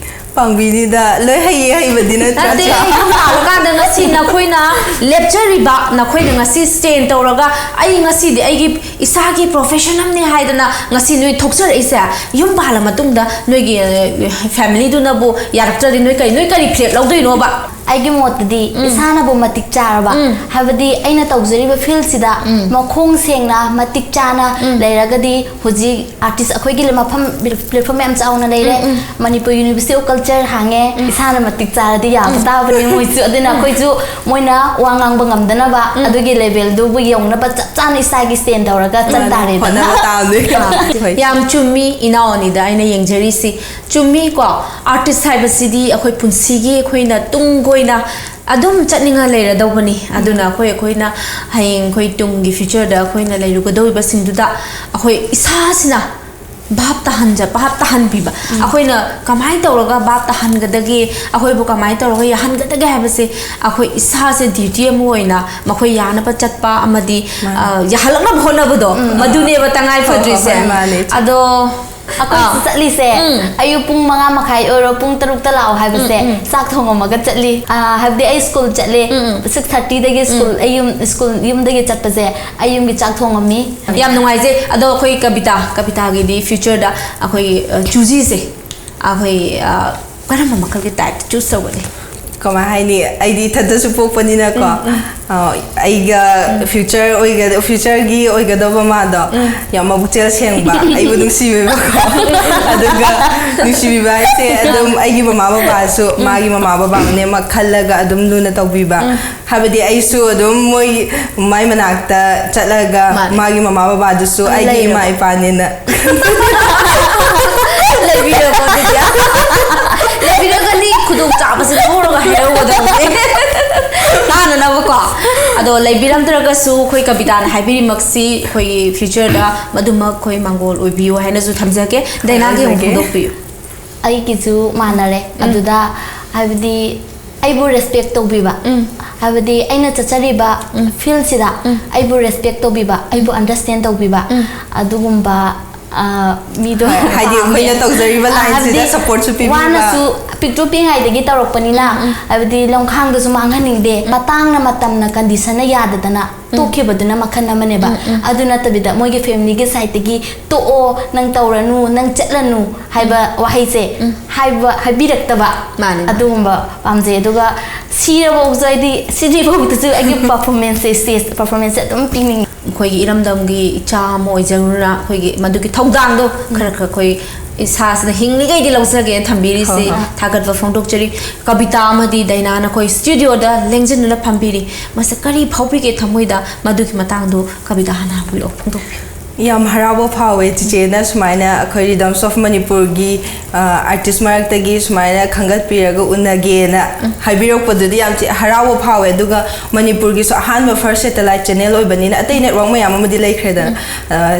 ꯄꯥꯡꯕꯤꯅꯤꯗ, ꯂꯣꯏ ꯍꯩꯌꯦ, ꯍꯩꯕꯗꯤ ꯅꯠꯇ꯭ꯔꯥ? ꯅꯠꯇꯦ, ꯌꯨꯝ ꯄꯥꯜꯂꯀꯥꯟꯗ ꯉꯁꯤ ꯅꯈꯣꯏꯅ ꯂꯦꯞꯆꯔꯤꯕ, ꯅꯈꯣꯏꯅ ꯉꯁꯤ stand ꯇꯧꯔꯒ, "ꯑꯩ ꯉꯁꯤꯗꯤ ꯑꯩꯒꯤ ꯏꯁꯥꯒꯤ profession ꯑꯃꯅꯤ" ꯍꯥꯏꯗꯅ ꯉꯁꯤ ꯅꯣꯏ ꯊꯣꯛꯆꯔꯛꯏꯁꯦ, ꯌꯨꯝ ꯄꯥꯜꯂ ꯃꯇꯨꯡꯗ ꯅꯣꯏꯒꯤ, ꯑ, family ꯗꯨꯅꯕꯨ ꯌꯥꯔꯛꯇ꯭ꯔꯗꯤ ꯅꯣꯏ ꯀꯔꯤ, ꯅꯣꯏ ꯀꯔꯤ ꯐꯤꯔꯦꯞ ꯂꯧꯗꯣꯏꯅꯣꯕ? ꯑꯩꯒꯤ ꯃꯣꯠꯇꯗꯤ, ꯎꯝ꯫ ꯏꯁꯥꯅꯕꯨ ꯃꯇꯤꯛ ꯆꯥꯔꯕ, ꯎꯝ꯫ ꯍꯥꯏꯕꯗꯤ ꯑꯩꯅ ꯇꯧꯖꯔꯤꯕ field ꯁꯤꯗ ꯎꯝ꯫ ꯃꯈꯣꯡ ꯁꯦꯡꯅ, ꯃꯇꯤꯛ ꯆꯥꯅ ꯎꯝ꯫ ꯂꯩꯔꯒꯗꯤ ꯍꯧꯖꯤꯛ artist ꯑꯩꯈꯣꯏꯒꯤ ꯃꯐꯝ, platform ꯌꯥꯝ ꯆꯥꯎꯅ ꯂꯩꯔꯦ꯫ ꯎꯝ, ꯎꯝ꯫ ꯃꯅꯤꯄꯨꯔ University of Culture ꯍꯥꯡꯉꯦ꯫ ꯎꯝ꯫ ꯏꯁꯥꯅ ꯃꯇꯤꯛ ꯆꯥꯔꯗꯤ ꯌꯥꯕ ꯎꯝ꯫ ꯇꯥꯕꯅꯤ ꯃꯣꯏꯁꯨ꯫ ꯑꯗꯨꯅ ꯎꯝ꯫ ꯑꯩꯈꯣꯏꯁꯨ ꯃꯣꯏꯅ ꯋꯥ ꯉꯥꯡꯕ ꯉꯝꯗꯅꯕ ꯎꯝ꯫ ꯑꯗꯨꯒꯤ level ꯗꯨꯕꯨ ꯌꯧꯅꯕ ꯆꯞ ꯆꯥꯅ ꯏꯁꯥꯒꯤ stand ꯇꯧꯔꯒ ꯆꯠ ꯃꯥꯅꯤ, ꯇꯥꯔꯦꯗꯅ꯫ ꯍꯣꯠꯅꯕ ꯇꯥꯕꯅꯤ꯫ ꯑꯥ꯫ ꯍꯣꯏ꯫ ꯌꯥꯝ ꯆꯨꯝꯃꯤ, ꯏꯅꯥꯎ ꯑꯅꯤꯗ ꯑꯩꯅ ꯌꯦꯡꯖꯔꯤꯁꯤ꯫ ꯆꯨꯝꯃꯤꯀꯣ, artist ꯍꯥꯏꯕꯁꯤꯗꯤ ꯑꯩꯈꯣꯏ ꯄꯨꯟꯁꯤꯒꯤ ꯑꯩꯈꯣꯏꯅ ꯇꯨꯡ ꯀꯣꯏꯅ ꯑꯗꯨꯝ ꯆꯠꯅꯤꯡꯉ ꯂꯩꯔꯗꯧꯕꯅꯤ꯫ ꯑꯗꯨꯅ ꯎꯝ꯫ ꯑꯩꯈꯣꯏ, ꯑꯩꯈꯣꯏꯅ ꯍꯌꯦꯡ ꯑꯩꯈꯣꯏ ꯇꯨꯡꯒꯤ future ꯗ ꯑꯩꯈꯣꯏꯅ ꯂꯩꯔꯨꯒꯗꯧꯔꯤꯕꯁꯤꯡꯗꯨꯗ ꯑꯩꯈꯣꯏ ꯏꯁꯥꯁꯤꯅ ꯚꯥꯞ ꯇꯥꯍꯟꯖ ꯚꯥꯞ ꯇꯥꯍꯟꯕꯤꯕ, ꯑꯩꯈꯣꯏꯅ ꯀꯃꯥꯏꯅ ꯇꯧꯔꯒ ꯚꯥꯞ ꯇꯥꯍꯟꯒꯗꯒꯦ, ꯑꯩꯈꯣꯏꯕꯨ ꯀꯃꯥꯏꯅ ꯇꯧꯔꯒ ꯌꯥꯍꯟꯒꯗꯒꯦ ꯍꯥꯏꯕꯁꯦ ꯑꯩꯈꯣꯏ ꯏꯁꯥꯁꯦ ꯗ꯭ꯌꯨꯇꯤ ꯑꯃ ꯑꯣꯏꯅ ꯃꯈꯣꯏ ꯌꯥꯅꯕ ꯆꯠꯄ ꯑꯃꯗꯤ, ꯃꯥꯅꯦ꯫ ꯑ, ꯌꯥꯍꯜꯂꯛꯅꯕ ꯍꯣꯠꯅꯕꯗꯣ, ꯎꯝ꯫ ꯃꯗꯨꯅꯦꯕ ꯇꯉꯥꯏ ꯍꯣꯏ, ꯍꯣꯏ, ꯐꯗ꯭ꯔꯤꯁꯦ꯫ ꯍꯣꯏ, ꯃꯥꯅꯦ, ꯏꯆꯦ꯫ ꯑꯗꯣ ꯑꯩꯈꯣꯏ ꯑꯥ꯫ ꯆꯠꯂꯤꯁꯦ ꯎꯝ꯫ ꯑꯌꯨꯛ ꯄꯨꯡ ꯃꯉꯥ ꯃꯈꯥꯏ ꯑꯣꯏꯔꯣ, ꯄꯨꯡ ꯇꯔꯨꯛꯇ ꯂꯥꯛꯑꯣ ꯍꯥꯏꯕꯁꯦ, ꯎꯝ, ꯎꯝ꯫ ꯆꯥꯛ ꯊꯣꯡꯉꯝꯃꯒ ꯆꯠꯂꯤ꯫ ꯑꯥ, ꯍꯥꯏꯕꯗꯤ ꯑꯩ ꯁ꯭ꯀꯨꯜ ꯆꯠꯂꯦ, ꯎꯝ, ꯎꯝ꯫ ꯁꯤꯛꯁ ꯊꯥꯔꯇꯤꯗꯒꯤ ꯁ꯭ꯀꯨꯜ, ꯎꯝ꯫ ꯑꯩ ꯌꯨꯝ, ꯁ꯭ꯀꯨꯜ, ꯌꯨꯝꯗꯒꯤ ꯆꯠꯄꯁꯦ ꯑꯩ ꯌꯨꯝꯒꯤ ꯆꯥꯛ ꯊꯣꯡꯉꯝꯃꯤ꯫ ꯌꯥꯝ ꯅꯨꯡꯉꯥꯏꯖꯩ꯫ ꯑꯗꯣ ꯑꯩꯈꯣꯏ ꯀꯕꯤꯇꯥ, ꯀꯕꯤꯇꯥꯒꯤꯗꯤ ꯐ꯭ꯌꯨꯆꯔꯗ ꯑꯩꯈꯣꯏ, ꯑ, ꯆꯨꯖꯤꯁꯦ ꯑꯩꯈꯣꯏ, ꯑ, ꯀꯔꯝꯕ ꯃꯈꯜꯒꯤ ꯇꯥꯏꯞꯇ ꯆꯨꯁ ꯇꯧꯒꯅꯤ? ꯀꯃꯥꯏ ꯍꯥꯏꯅꯤ, ꯑꯩꯗꯤ ꯏꯊꯟꯇꯁꯨ ꯄꯣꯛꯄꯅꯤꯅꯀꯣ, ꯎꯝ, ꯎꯝ꯫ ꯑ, ꯑꯩꯒ ꯎꯝ꯫ ꯐ꯭ꯌꯨꯆꯔ ꯑꯣꯏꯒ-, ꯐ꯭ꯌꯨꯆꯔꯒꯤ ꯑꯣꯏꯒꯗꯧꯕ ꯃꯥꯗꯣ ꯎꯝ꯫ ꯌꯥꯝ ꯃꯕꯨꯛꯆꯦꯜ ꯁꯦꯡꯕ, ꯑꯩꯕꯨ ꯅꯨꯡꯁꯤꯕꯤꯕꯀꯣ꯫ ꯑꯗꯨꯒ ꯅꯨꯡꯁꯤꯕꯤꯕ ꯍꯥꯏꯁꯦ ꯑꯗꯨꯝ ꯑꯩꯒꯤ ꯃꯃꯥ ꯕꯕꯥꯁꯨ, ꯎꯝ꯫ ꯃꯥꯒꯤ ꯃꯃꯥ ꯕꯕꯥꯅꯦꯃꯛ ꯈꯜꯂꯒ ꯑꯗꯨꯝ ꯂꯨꯅ ꯇꯧꯕꯤꯕ꯫ ꯎꯝ꯫ ꯍꯥꯏꯕꯗꯤ ꯑꯩꯁꯨ ꯑꯗꯨꯝ ꯃꯣꯏ ꯃꯥꯏ ꯃꯅꯥꯛꯇ ꯆꯠꯂꯒ ꯃꯥꯅꯦ꯫ ꯃꯥꯒꯤ ꯃꯃꯥ ꯕꯕꯥꯗꯨꯁꯨ ꯑꯩꯒꯤ ꯂꯩꯔꯕ꯫ ꯏꯃꯥ ꯏꯄꯥꯅꯦꯅ ꯂꯩꯕꯤꯔꯕꯣ ꯑꯗꯨꯗꯤ? ꯂꯩꯕꯤꯔꯒꯗꯤ ꯈꯨꯗꯣꯡꯆꯥꯕꯁꯦ ꯂꯧꯔꯒ ꯍꯥꯏꯍꯧꯒꯗꯕꯅꯦ꯫ ꯇꯥꯅꯅꯕꯀꯣ꯫ ꯑꯗꯣ ꯂꯩꯕꯤꯔꯝꯗ꯭ꯔꯒꯁꯨ ꯑꯩꯈꯣꯏ ꯀꯕꯤꯇꯥꯅ ꯍꯥꯏꯕꯤꯔꯤꯃꯛꯁꯤ ꯑꯩꯈꯣꯏꯒꯤ ꯐ꯭ꯌꯨꯆꯔꯗ ꯃꯗꯨꯃꯛ ꯑꯩꯈꯣꯏ ꯃꯥꯡꯒꯣꯜ ꯑꯣꯏꯕꯤꯌꯨ ꯍꯥꯏꯅꯁꯨ ꯊꯝꯖꯒꯦ꯫ ꯗꯥꯏꯅꯥꯒꯤ ꯑꯃꯨꯛ ꯊꯝꯖꯒꯦ꯫ ꯐꯣꯡꯗꯣꯛꯄꯤꯌꯨ꯫ ꯑꯩꯒꯤꯁꯨ ꯃꯥꯟꯅꯔꯦ꯫ ꯎꯝ꯫ ꯑꯗꯨꯗ ꯍꯥꯏꯕꯗꯤ ꯑꯩꯕꯨ ꯔꯦꯁꯄꯦꯛ ꯇꯧꯕꯤꯕ, ꯎꯝ꯫ ꯍꯥꯏꯕꯗꯤ ꯑꯩꯅ ꯆꯠꯆꯔꯤꯕ ꯎꯝ꯫ ꯐꯤꯜꯁꯤꯗ ꯎꯝ꯫ ꯑꯩꯕꯨ ꯔꯦꯁꯄꯦꯛ ꯇꯧꯕꯤꯕ, ꯎꯝ꯫ ꯑꯩꯕꯨ ꯑꯟꯗꯔꯁꯇꯦꯟ ꯇꯧꯕꯤꯕ, ꯎꯝ꯫ ꯑꯗꯨꯒꯨꯝꯕ, ꯑ, ꯃꯤꯗꯣ ꯍꯣꯏ, ꯍꯥꯏꯗꯤ ꯄꯥꯝꯃꯦ꯫ ꯑꯩꯈꯣꯏꯅ ꯇꯧꯖꯔꯤꯕ ꯑ, ꯂꯥꯏꯟꯁꯤꯗ ꯍꯥꯏꯕꯗꯤ ꯁꯞꯄꯣꯔꯠꯁꯨ ꯄꯤꯕꯤꯕ꯫ ꯋꯥꯅꯁꯨ ꯄꯤꯛꯇ꯭ꯔꯨ ꯄꯤꯛꯏꯉꯩꯗꯒꯤ ꯇꯧꯔꯛꯄꯅꯤꯅ, ꯎꯝ, ꯎꯝ꯫ ꯍꯥꯏꯕꯗꯤ ꯂꯝꯈꯥꯡꯗꯁꯨ ꯃꯥꯡꯍꯟꯅꯤꯡꯗꯦ꯫ ꯎꯝ꯫ ꯃꯇꯥꯡꯅ ꯃꯇꯝꯅ ꯀꯟꯗꯤꯁꯟꯅ ꯌꯥꯗꯗꯅ ꯎꯝ꯫ ꯇꯣꯛꯈꯤꯕꯗꯨꯅ ꯃꯈꯜ ꯑꯃꯅꯦꯕ꯫ ꯎꯝ, ꯎꯝ꯫ ꯑꯗꯨ ꯅꯠꯇꯕꯤꯗ ꯃꯣꯏꯒꯤ ꯐꯦꯃꯤꯂꯤꯒꯤ ꯁꯥꯏꯠꯇꯒꯤ "ꯇꯣꯛꯑꯣ, ꯅꯪ ꯇꯧꯔꯅꯨ, ꯅꯪ ꯆꯠꯂꯅꯨ" ꯍꯥꯏꯕ ꯎꯝ꯫ ꯋꯥꯍꯩꯁꯦ ꯎꯝ꯫ ꯍꯥꯏꯕ, ꯍꯥꯏꯕꯤꯔꯛꯇꯕ꯫ ꯃꯥꯅꯦ, ꯃꯥꯅꯦ꯫ ꯑꯗꯨꯒꯨꯝꯕ ꯄꯥꯝꯖꯩ꯫ ꯑꯗꯨꯒ ꯁꯤꯔꯕꯧꯁꯨ, ꯍꯥꯏꯗꯤ ꯁꯤꯗ꯭ꯔꯤꯐꯥꯎꯗꯁꯨ ꯑꯩꯒꯤ ꯄꯔꯐꯣꯔꯃꯦꯟꯁꯁꯦ, ꯁ꯭ꯇꯦꯖ ꯄꯔꯐꯣꯔꯃꯦꯟꯁꯁꯦ ꯑꯗꯨꯝ ꯄꯤꯅꯤꯡꯉꯤ꯫ ꯑꯩꯈꯣꯏꯒꯤ ꯏꯔꯝꯗꯝꯒꯤ ꯏꯆꯥ ꯑꯃ ꯑꯣꯏꯖꯔꯨꯔ ꯑꯩꯈꯣꯏꯒꯤ ꯃꯗꯨꯒꯤ ꯊꯧꯗꯥꯡꯗꯣ ꯎꯝ꯫ ꯈꯔ ꯈꯔ ꯑꯩꯈꯣꯏ ꯏꯁꯥꯁꯤꯅ ꯍꯤꯡꯂꯤꯉꯩꯗꯤ ꯂꯧꯖꯒꯦꯅ ꯊꯝꯕꯤꯔꯤꯁꯤ ꯍꯣꯏ, ꯍꯣꯏ꯫ ꯊꯥꯒꯠꯄ ꯐꯣꯡꯗꯣꯛꯆꯔꯤ꯫ ꯀꯕꯤꯇꯥ ꯑꯃꯗꯤ ꯗꯥꯏꯅꯥ ꯅꯈꯣꯏ ꯁ꯭ꯇꯨꯗꯤꯑꯣꯗ ꯂꯦꯡꯖꯤꯟꯗꯨꯅ ꯐꯝꯕꯤꯔꯤ꯫ ꯃꯁꯤ ꯀꯔꯤ ꯐꯥꯎꯕꯤꯒꯦ ꯊꯃꯣꯏꯗ? ꯃꯗꯨꯒꯤ ꯃꯇꯥꯡꯗꯣ ꯀꯕꯤꯇꯥ ꯍꯥꯟꯅ ꯍꯪꯕꯤꯔꯛꯑꯣ, ꯐꯣꯡꯗꯣꯛꯄꯤꯌꯨ꯫ ꯌꯥꯝ ꯍꯔꯥꯎꯕ ꯐꯥꯎꯋꯦ ꯆꯤꯆꯦꯅ ꯁꯨꯃꯥꯏꯅ ꯑꯩꯈꯣꯏ Rhythms of Manipurꯒꯤ ꯑꯥꯔꯇꯤꯁ ꯃꯔꯛꯇꯒꯤ ꯁꯨꯃꯥꯏꯅ ꯈꯟꯒꯠꯄꯤꯔꯒ ꯎꯅꯒꯦꯅ ꯍꯥꯏꯕꯤꯔꯛꯄꯗꯨꯗꯤ ꯌꯥꯝ ꯊꯤ ꯍꯔꯥꯎꯕ ꯐꯥꯎꯋꯦ꯫ ꯑꯗꯨꯒ ꯃꯅꯤꯄꯨꯔꯒꯤꯁꯨ ꯑꯍꯥꯟꯕ first satellite channel ꯑꯣꯏꯕꯅꯤꯅ, ꯑꯇꯩ network ꯃꯌꯥꯝ ꯑꯃꯗꯤ ꯂꯩꯈ꯭ꯔꯦꯗꯅ,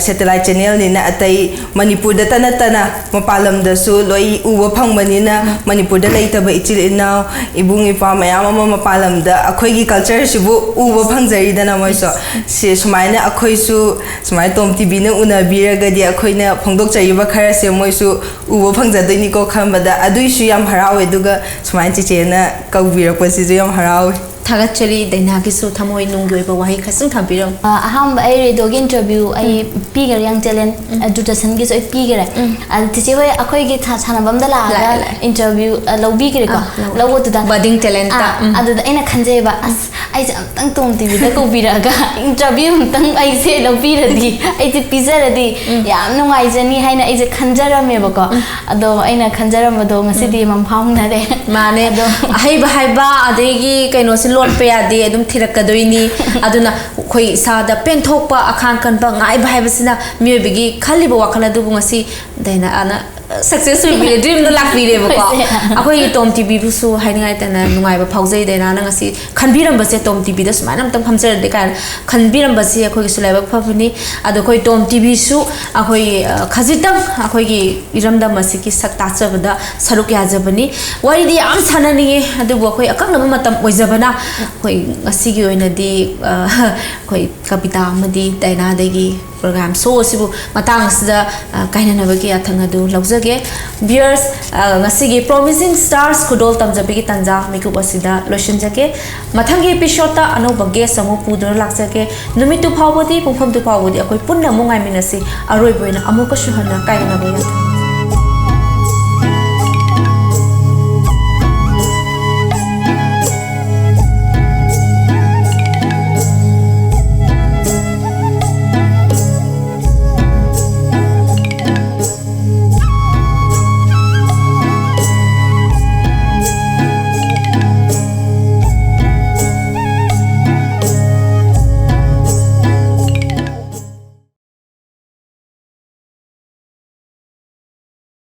satellite channelꯅꯤꯅ ꯑꯇꯩ ꯃꯅꯤꯄꯨꯔꯗ ꯇ ꯅꯠꯇꯅ ꯃꯄꯥꯟ ꯂꯝꯗꯁꯨ ꯂꯣꯏ ꯎꯕ ꯐꯪꯕꯅꯤꯅ, ꯃꯅꯤꯄꯨꯔꯗ ꯂꯩꯇꯕ ꯏꯆꯤꯜ ꯏꯅꯥꯎ, ꯏꯕꯨꯡ ꯏꯄ꯭ꯋꯥ ꯃꯌꯥꯝ ꯑꯃ ꯃꯄꯥꯟ ꯂꯝꯗ ꯑꯩꯈꯣꯏꯒꯤ cultureꯁꯤꯕꯨ ꯎꯕ ꯐꯪꯖꯔꯤꯗꯅ ꯃꯣꯏꯁꯨ꯫ ꯁꯤ ꯁꯨꯃꯥꯏꯅ ꯑꯩꯈꯣꯏꯁꯨ ꯁꯨꯃꯥꯏꯅ ꯇꯣꯝ ꯇꯤꯚꯤꯅ ꯎꯅꯕꯤꯔꯒꯗꯤ ꯑꯩꯈꯣꯏꯅ ꯐꯣꯡꯗꯣꯛꯆꯔꯤꯕ ꯈꯔꯁꯦ ꯃꯣꯏꯁꯨ ꯎꯕ ꯐꯪꯖꯗꯣꯏꯅꯤꯀꯣ ꯈꯟꯕꯗ, ꯑꯗꯨꯏꯁꯨ ꯌꯥꯝ ꯍꯔꯥꯎꯋꯦ꯫ ꯑꯗꯨꯒ ꯁꯨꯃꯥꯏꯅ ꯆꯤꯆꯦꯅ ꯀꯧꯕꯤꯔꯛꯄꯁꯤꯁꯨ ꯌꯥꯝ ꯍꯔꯥꯎꯋꯦ꯫ ꯊꯥꯒꯠꯆꯔꯤ꯫ ꯗꯥꯏꯅꯥꯒꯤꯁꯨ ꯊꯃꯣꯏ ꯅꯨꯡꯒꯤ ꯑꯣꯏꯕ ꯋꯥꯍꯩ ꯈꯔꯁꯨ ꯊꯝꯕꯤꯔꯝꯃꯨ꯫ ꯑ, ꯑꯍꯥꯟꯕ ꯑꯩ ꯔꯦꯗꯤꯑꯣꯒꯤ ꯏꯟꯇꯔꯚꯤꯌꯨ ꯑꯩ ꯄꯤꯈꯔꯦ, ꯌꯪ ꯇꯦꯂꯦꯟ ꯗꯨꯔꯗꯔꯁꯟꯒꯤꯁꯨ ꯑꯩ ꯄꯤꯈꯔꯦ꯫ ꯑꯗ ꯆꯤꯆꯦ ꯍꯣꯏ ꯑꯩꯈꯣꯏꯒꯤ ꯊꯥ- ꯁꯥꯟꯅꯐꯝꯗ ꯂꯥꯛꯑꯒ ꯂꯥꯛꯑꯦ, ꯂꯥꯛꯑꯦ꯫ ꯏꯟꯇꯔꯚꯤꯌꯨ ꯑ, ꯂꯧꯕꯤꯈ꯭ꯔꯦꯀꯣ꯫ ꯑꯥ, ꯂꯧꯋꯦ꯫ ꯂꯧꯕꯗꯨꯗ Budding talent ꯇ, ꯑꯥ, ꯎꯝ꯫ ꯑꯗꯨꯗ ꯑꯩꯅ ꯈꯟꯖꯩꯕ, ꯑꯁ, ꯑꯩꯁꯦ ꯑꯝꯇꯪ ꯇꯣꯝ ꯇꯤꯚꯤꯗ ꯀꯧꯕꯤꯔꯛꯑꯒ ꯏꯟꯇꯔꯚꯤꯌꯨ ꯑꯝꯇꯪ ꯑꯩꯁꯦ ꯂꯧꯕꯤꯔꯗꯤ, ꯑꯩꯁꯦ ꯄꯤꯖꯔꯗꯤ ꯌꯥꯝ ꯅꯨꯡꯉꯥꯏꯖꯅꯤ ꯍꯥꯏꯅ ꯑꯩꯁꯦ ꯈꯟꯖꯔꯝꯃꯦꯕꯀꯣ꯫ ꯑꯗꯣ ꯑꯩꯅ ꯈꯟꯖꯔꯝꯕꯗꯣ ꯉꯁꯤꯗꯤ ꯃꯪꯐꯥꯎꯅꯔꯦ꯫ ꯃꯥꯅꯦ꯫ ꯑꯍꯩꯕ ꯍꯥꯏꯕ ꯑꯗꯒꯤ ꯀꯩꯅꯣꯁꯦ ꯂꯣꯠꯄ ꯌꯥꯗꯦ, ꯑꯗꯨꯝ ꯊꯤꯔꯛꯀꯗꯣꯏꯅꯤ꯫ ꯑꯗꯨꯅ ꯑꯩꯈꯣꯏ ꯏꯁꯥꯗ ꯄꯦꯟꯊꯣꯛꯄ, ꯑꯈꯥꯡ ꯀꯟꯕ, ꯉꯥꯏꯕ ꯍꯥꯏꯕꯁꯤꯅ ꯃꯤꯑꯣꯏꯕꯒꯤ ꯈꯜꯂꯤꯕ ꯋꯥꯈꯜ ꯑꯗꯨꯕꯨ ꯉꯁꯤ ꯗꯥꯏꯅꯥꯅ success ꯑꯣꯏꯕꯤꯔꯦ, dream ꯗꯣ ꯂꯥꯛꯄꯤꯔꯦꯕꯀꯣ꯫ ꯍꯣꯏ, ꯁꯦ꯫ ꯑꯩꯈꯣꯏꯒꯤ ꯇꯣꯝ ꯇꯤꯚꯤꯕꯨꯁꯨ ꯍꯥꯏꯅꯤꯡꯉꯥꯏ ꯂꯩꯇꯅ ꯅꯨꯡꯉꯥꯏꯕ ꯐꯥꯎꯖꯩ, ꯗꯥꯏꯅꯥꯅ ꯉꯁꯤ ꯈꯟꯕꯤꯔꯝꯕꯁꯦ, ꯇꯣꯝ ꯇꯤꯚꯤꯗ ꯁꯨꯃꯥꯏꯅ ꯑꯝꯇꯪ ꯐꯝꯖꯔꯗꯤ ꯀꯥꯏꯅ ꯈꯟꯕꯤꯔꯝꯕꯁꯦ ꯑꯩꯈꯣꯏꯒꯤꯁꯨ ꯂꯥꯏꯕꯛ ꯐꯕꯅꯤ꯫ ꯑꯗꯣ ꯑꯩꯈꯣꯏ ꯇꯣꯝ ꯇꯤꯚꯤꯁꯨ ꯑꯩꯈꯣꯏ, ꯑ, ꯈꯖꯤꯛꯇꯪ ꯑꯩꯈꯣꯏꯒꯤ ꯏꯔꯝꯗꯝ ꯑꯁꯤꯒꯤ ꯁꯛ ꯇꯥꯛꯆꯕꯗ ꯁꯔꯨꯛ ꯌꯥꯖꯕꯅꯤ꯫ ꯋꯥꯔꯤꯗꯤ ꯌꯥꯝ ꯁꯥꯟꯅꯅꯤꯡꯉꯤ, ꯑꯗꯨꯕꯨ ꯑꯩꯈꯣꯏ ꯑꯀꯛꯅꯕ ꯃꯇꯝ ꯑꯣꯏꯖꯕꯅ ꯑꯩꯈꯣꯏ ꯉꯁꯤꯒꯤ ꯑꯣꯏꯅꯗꯤ, ꯑ, ꯑꯩꯈꯣꯏ ꯀꯕꯤꯇꯥ ꯑꯃꯗꯤ ꯗꯥꯏꯅꯥꯗꯒꯤ program show ꯑꯁꯤꯕꯨ ꯃꯇꯥꯡ ꯑꯁꯤꯗ, ꯑ, ꯀꯥꯏꯅꯅꯕꯒꯤ ꯌꯥꯊꯪ ꯑꯗꯨ ꯂꯧꯖꯒꯦ꯫ Viewers, ꯑ, ꯉꯁꯤꯒꯤ Promising Stars ꯈꯨꯗꯣꯜ ꯇꯝꯖꯕꯒꯤ ꯇꯥꯟꯖꯥ ꯃꯤꯀꯨꯞ ꯑꯁꯤꯗ ꯂꯣꯏꯁꯤꯟꯖꯒꯦ꯫ ꯃꯊꯪꯒꯤ episode ꯇ ꯑꯅꯧꯕ guest ꯑꯃꯨꯛ ꯄꯨꯗꯨꯅ ꯂꯥꯛꯆꯒꯦ꯫ ꯅꯨꯃꯤꯠꯇꯨ ꯐꯥꯎꯕꯗꯤ, ꯄꯨꯡꯐꯝꯗꯨ ꯐꯥꯎꯕꯗꯤ ꯑꯩꯈꯣꯏ ꯄꯨꯟꯅ ꯑꯃꯨꯛ ꯉꯥꯏꯃꯤꯟꯅꯁꯤ꯫ ꯑꯔꯣꯏꯕ ꯑꯣꯏꯅ ꯑꯃꯨꯛꯀꯁꯨ ꯍꯟꯅ ꯀꯥꯏꯅꯅꯕ ꯌꯥꯊꯪ꯫